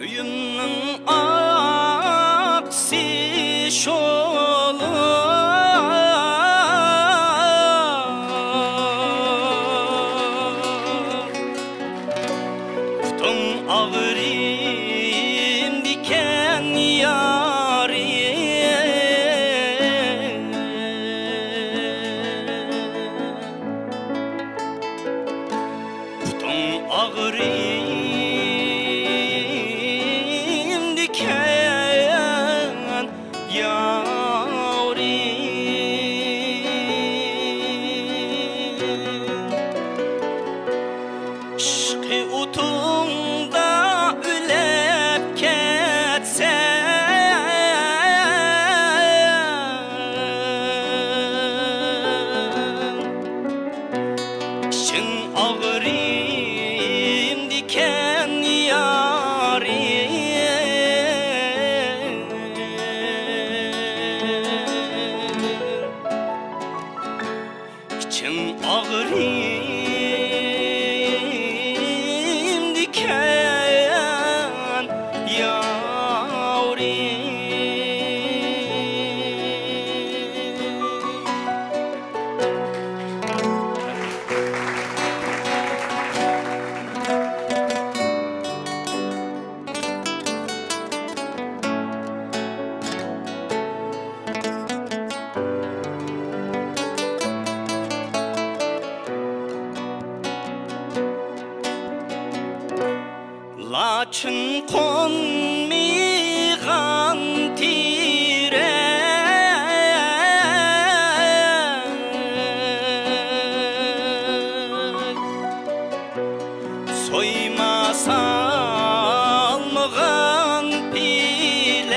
ئۆيۈمنىڭ ئاقسى شولۇق، پۇتۇم ئاغرىمدىكەن يارىم. پۇتۇم ئاغرىمدىكەن يارىم. ئىشقى ئوتۇڭدا ئۆلۈپ كەتسەم، ئىچىڭ ئاغرىمدىكەن يارىم. ئىچىڭ ئاغرىمدىكەن يارىم. لاچىن قونمىغان تېرەك، سويما سالمىغان پېلەك،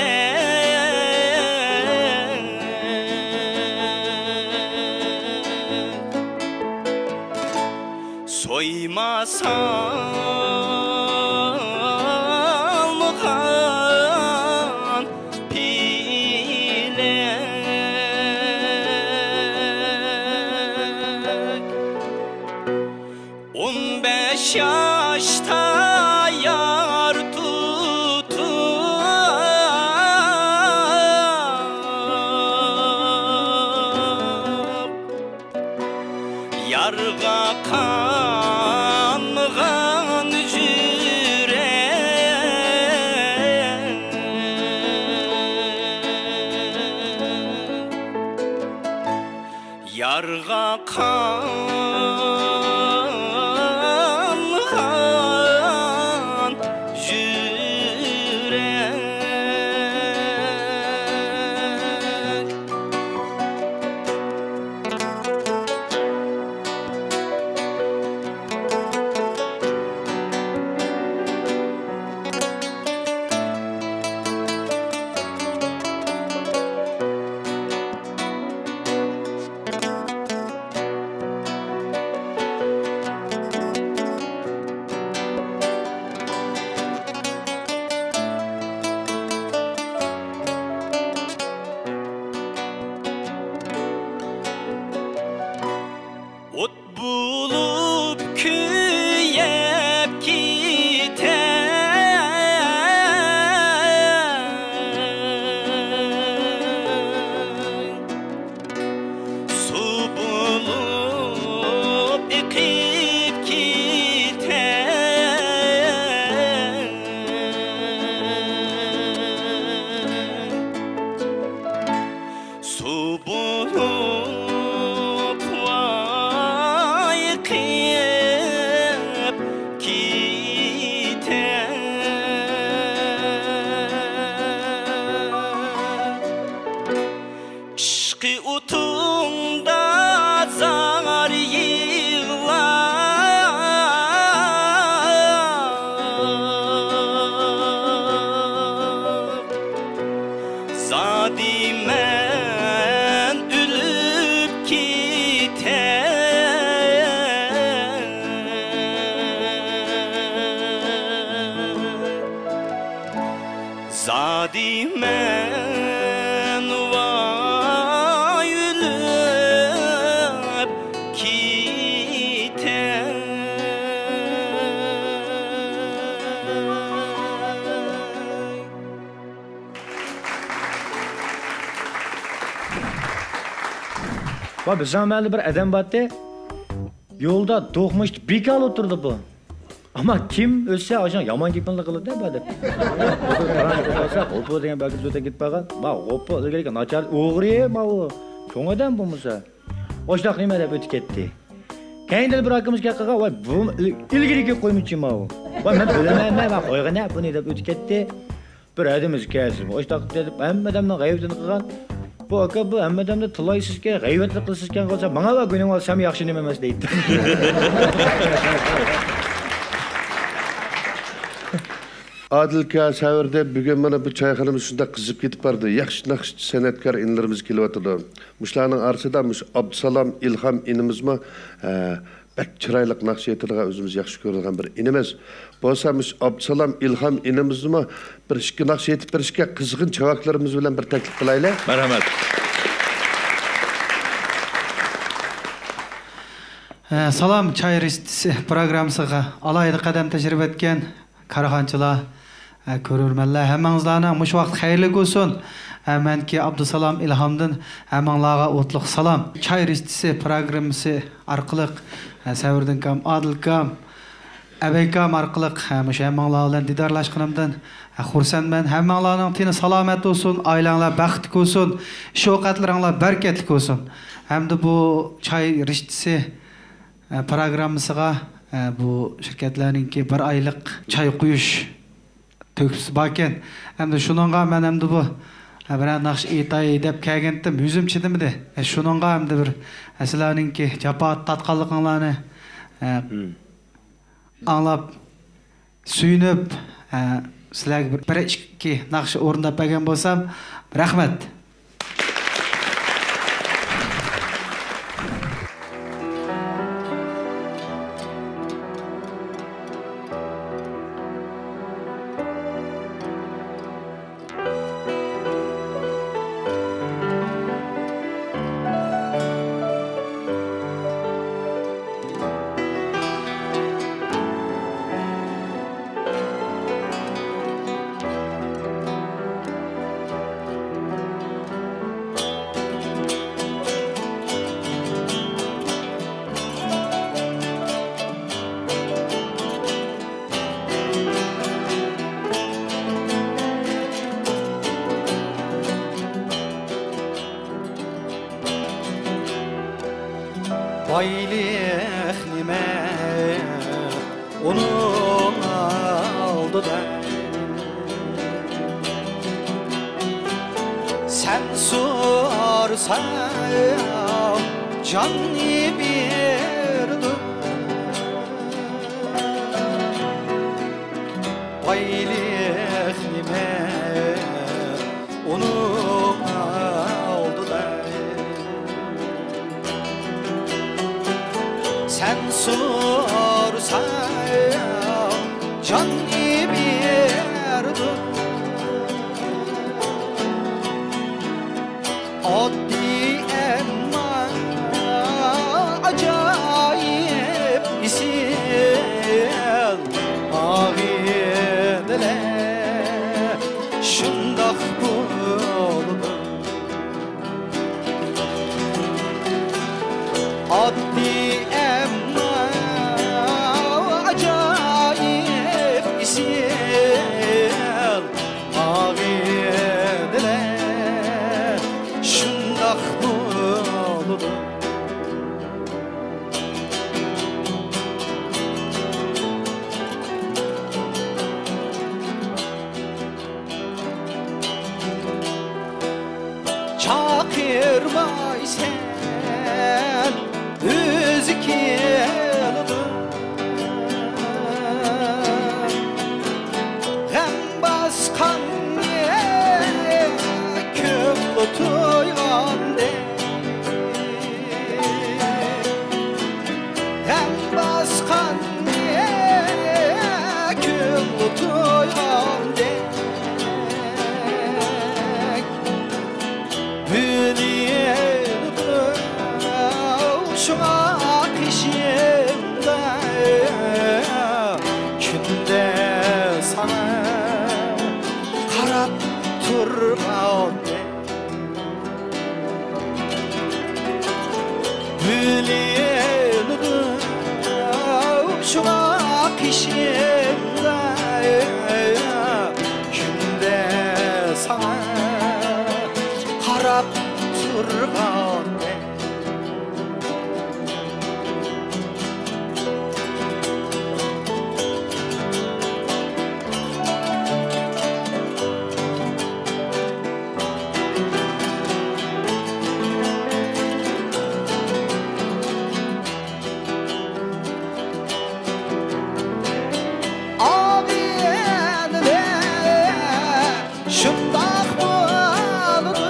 سويما سالمىغان پېلەك. ئون بەش ياشتا يار تۇتۇپ، يارغا قانمىغان يۈرەك، يارغا قانغان يۈرەك. دېمەن ۋاي ئۆلۈپ كېتەي. ۋاي، بىزنىڭ مەھەللىدە بىر ئادەم بارتى. يولدا دوقمۇشتا بىكار ئولتۇرىدۇ بۇ. ئەمما كىم ئۆتسە، ئاشۇ يامان گېپىنى قىلىدۇ بۇ ئادەم. غوپۇ دېگەن بەكرى جۆتە كېتىپ قالغان. ما غوپۇ ئىلگىرىكى ناچار ئوغرى ما ئۇ. چوڭ ئادەم بولمىسا. ئاشۇنداق نېمە دەپ ئۆتۈپ كەتتى. كەينىدىن بىر ئاكىمىز كەپ قالغان، ۋاي، بۇ ئىلگىرىكى قويمىچى ما ئۇ. ۋاي، مەن بىلىمەن، مەن، مەن قويغىنە بۇنى دەپ ئۆتۈپ كەتتى. بىر ھەدىمىز كەلسىمۇ، ئاشتاق دەپ ھەممە ئادەمنىڭ غەيۋىتىنى قىلغان. بۇ ئاكا، بۇ ھەممە ئادەمدە تىللايسىزكەن، غەيۋەتلىك قىلسىزكەن قىلسا، ماڭا بار گۇنىڭ بار، سەن ياخشى نېمە ئەمەس دەيدۇ. ئادىل ئاكا، سەۋردە بۈگۈن مانا بۇ چايخانىمىز شۇنداق قىزىپ كېتىپ بارىدۇ. ياخشى ناخشىچى سەنئەتكار ئىنىلىرىمىز كېلىۋاتىدۇ. مۇشۇلارنىڭ ئارىسىدا مۇشۇ ئابدۇسالام ئىلھام ئىنىمىزمۇ، ھە، بەك چىرايلىق ناخشا ئېيتىدىغان، ئۆزىمىز ياخشى كۆرىدىغان بىر ئىنىمىز. بولسا مۇشۇ ئابدۇسالام ئىلھام ئىنىمىزنىمۇ بىر ئىككى ناخشا ئېيتىپ بېرىشكە قىزغىن چاۋاكلىرىمىز بىلەن بىر تەكلىپ قىلايلى. مەرھەمەت. ئە، سالام، چاي رىشتىسى پروگراممىسىغا ئالاھىدە قەدەم تەشرىپ ئەتكەن كارخانىچىلار، ئە، كۆرۈرمەنلەر، ھەممىڭىزلارنىڭ مۇشۇ ۋاقىت خەيرلىك بولسۇن. ئە، مەنكى ئابدۇسالام ئىلھامدىن ھەممىڭلارغا ئوتلۇق سالام. چاي رىشتىسى پروگراممىسى ئارقىلىق، ئە، سەۋردىن ئاكام، ئادىل ئاكام، ئەبەي ئاكام ئارقىلىق، ئە، مۇشۇ ھەممىڭلار بىلەن دىدارلاشقىنىمدىن، ئە، خۇرسەنمەن. ھەممىڭلارنىڭ تېنى سالامەت بولسۇن، ئائىلەڭلار بەختلىك بولسۇن، ئىش ئوقەتلىرىڭلار بەرىكەتلىك بولسۇن. ھەمدە بۇ چاي رىشتىسى ئە، پروگراممىسىغا، ئە، بۇ شىركەتلەرنىڭكى بىر ئايلىق چاي قۇيۇش تۆھپىسى باركەن. ئەمدى شۇنىڭغا مەن ئەمدى بۇ، ئە، بىرەر ناخشا ئېيتاي دەپ كەلگەنتىم، يۈزۈم چىدىمىدى. ئە، شۇنىڭغا ئەمدى بىر، ئە، سىلەرنىڭكى جاپا تارتقانلىقىڭلارنى، ئە، ئاڭلاپ، سۆيۈنۈپ، ئە، سىلەرگە بىر، بىر ئىككى ناخشا ئورۇنداپ بەرگەن بولسام، رەھمەت. بايلىق نېمە ئۇنىڭ ئالدىدا؟ سەن سورىساڭ جاننى بېرىدۇ. بايلىق نېمە ئۇنىڭ ئالدىدا؟ سەن سورىساڭ جاننى بېرىدۇ. ئاددىي ئەمما ئاجايىپ ئېسىل ئاغىنىلەر شۇنداق بۇ ئىشىڭدا كۈندە ساڭا قاراپ تۇرغان. ئاغىنىلەر شۇنداق بولىدۇ.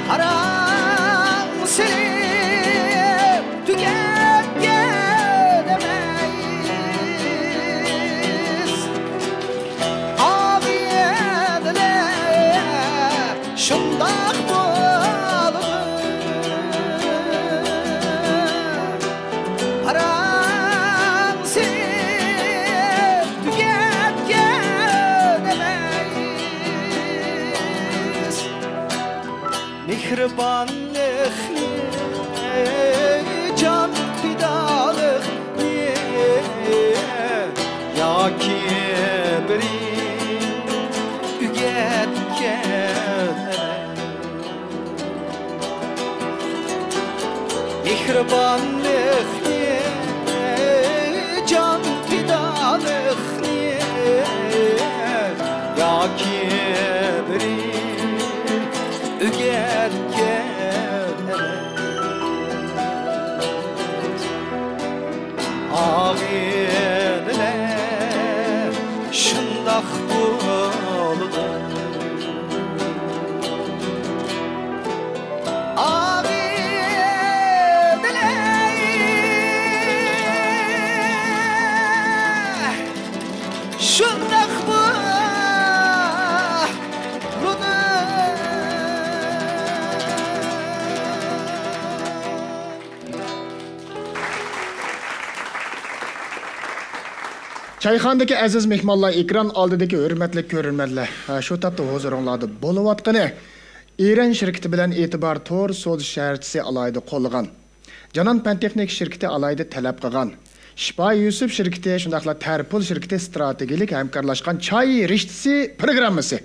قاراڭ سېلىپ تۈگەتكەن ئەمەس. ئاغىنىلەر شۇنداق بولىدۇ. قاراڭ سېلىپ تۈگەتكەن ئەمەس. مېھرىبانلىقنى، جان پىدالىقنى ياكى بىرى ئۆگەتكەن ئەمەس. مېھرىبانلىقنى، جان پىدالىقنى ياكى بىرى ئۆگەتكەن ئەمەس. ئاغىنىلەر شۇنداق بولىدۇ. ئاغىنىلەر شۇنداق بولىدۇ. چايخانىدىكى ئەزىز مېھمانلار، ئېكران ئالدىدىكى ھۆرمەتلىك كۆرۈرمەنلەر، ھە، شۇ تاپتا ھۇزۇرۇڭلاردا بولۇۋاتقىنى ئېرەن شىركىتى بىلەن ئېتىبار تور سودا شەھەرچىسى ئالاھىدە قوللىغان، جانان پەن تېخنىكا شىركىتى ئالاھىدە تەلەپ قىلغان، شىپا يۈسۈپ شىركىتى، شۇنداقلا تەرپۇل شىركىتى ئىستراتېگىيەلىك ھەمكارلاشقان چاي رىشتىسى پروگراممىسى.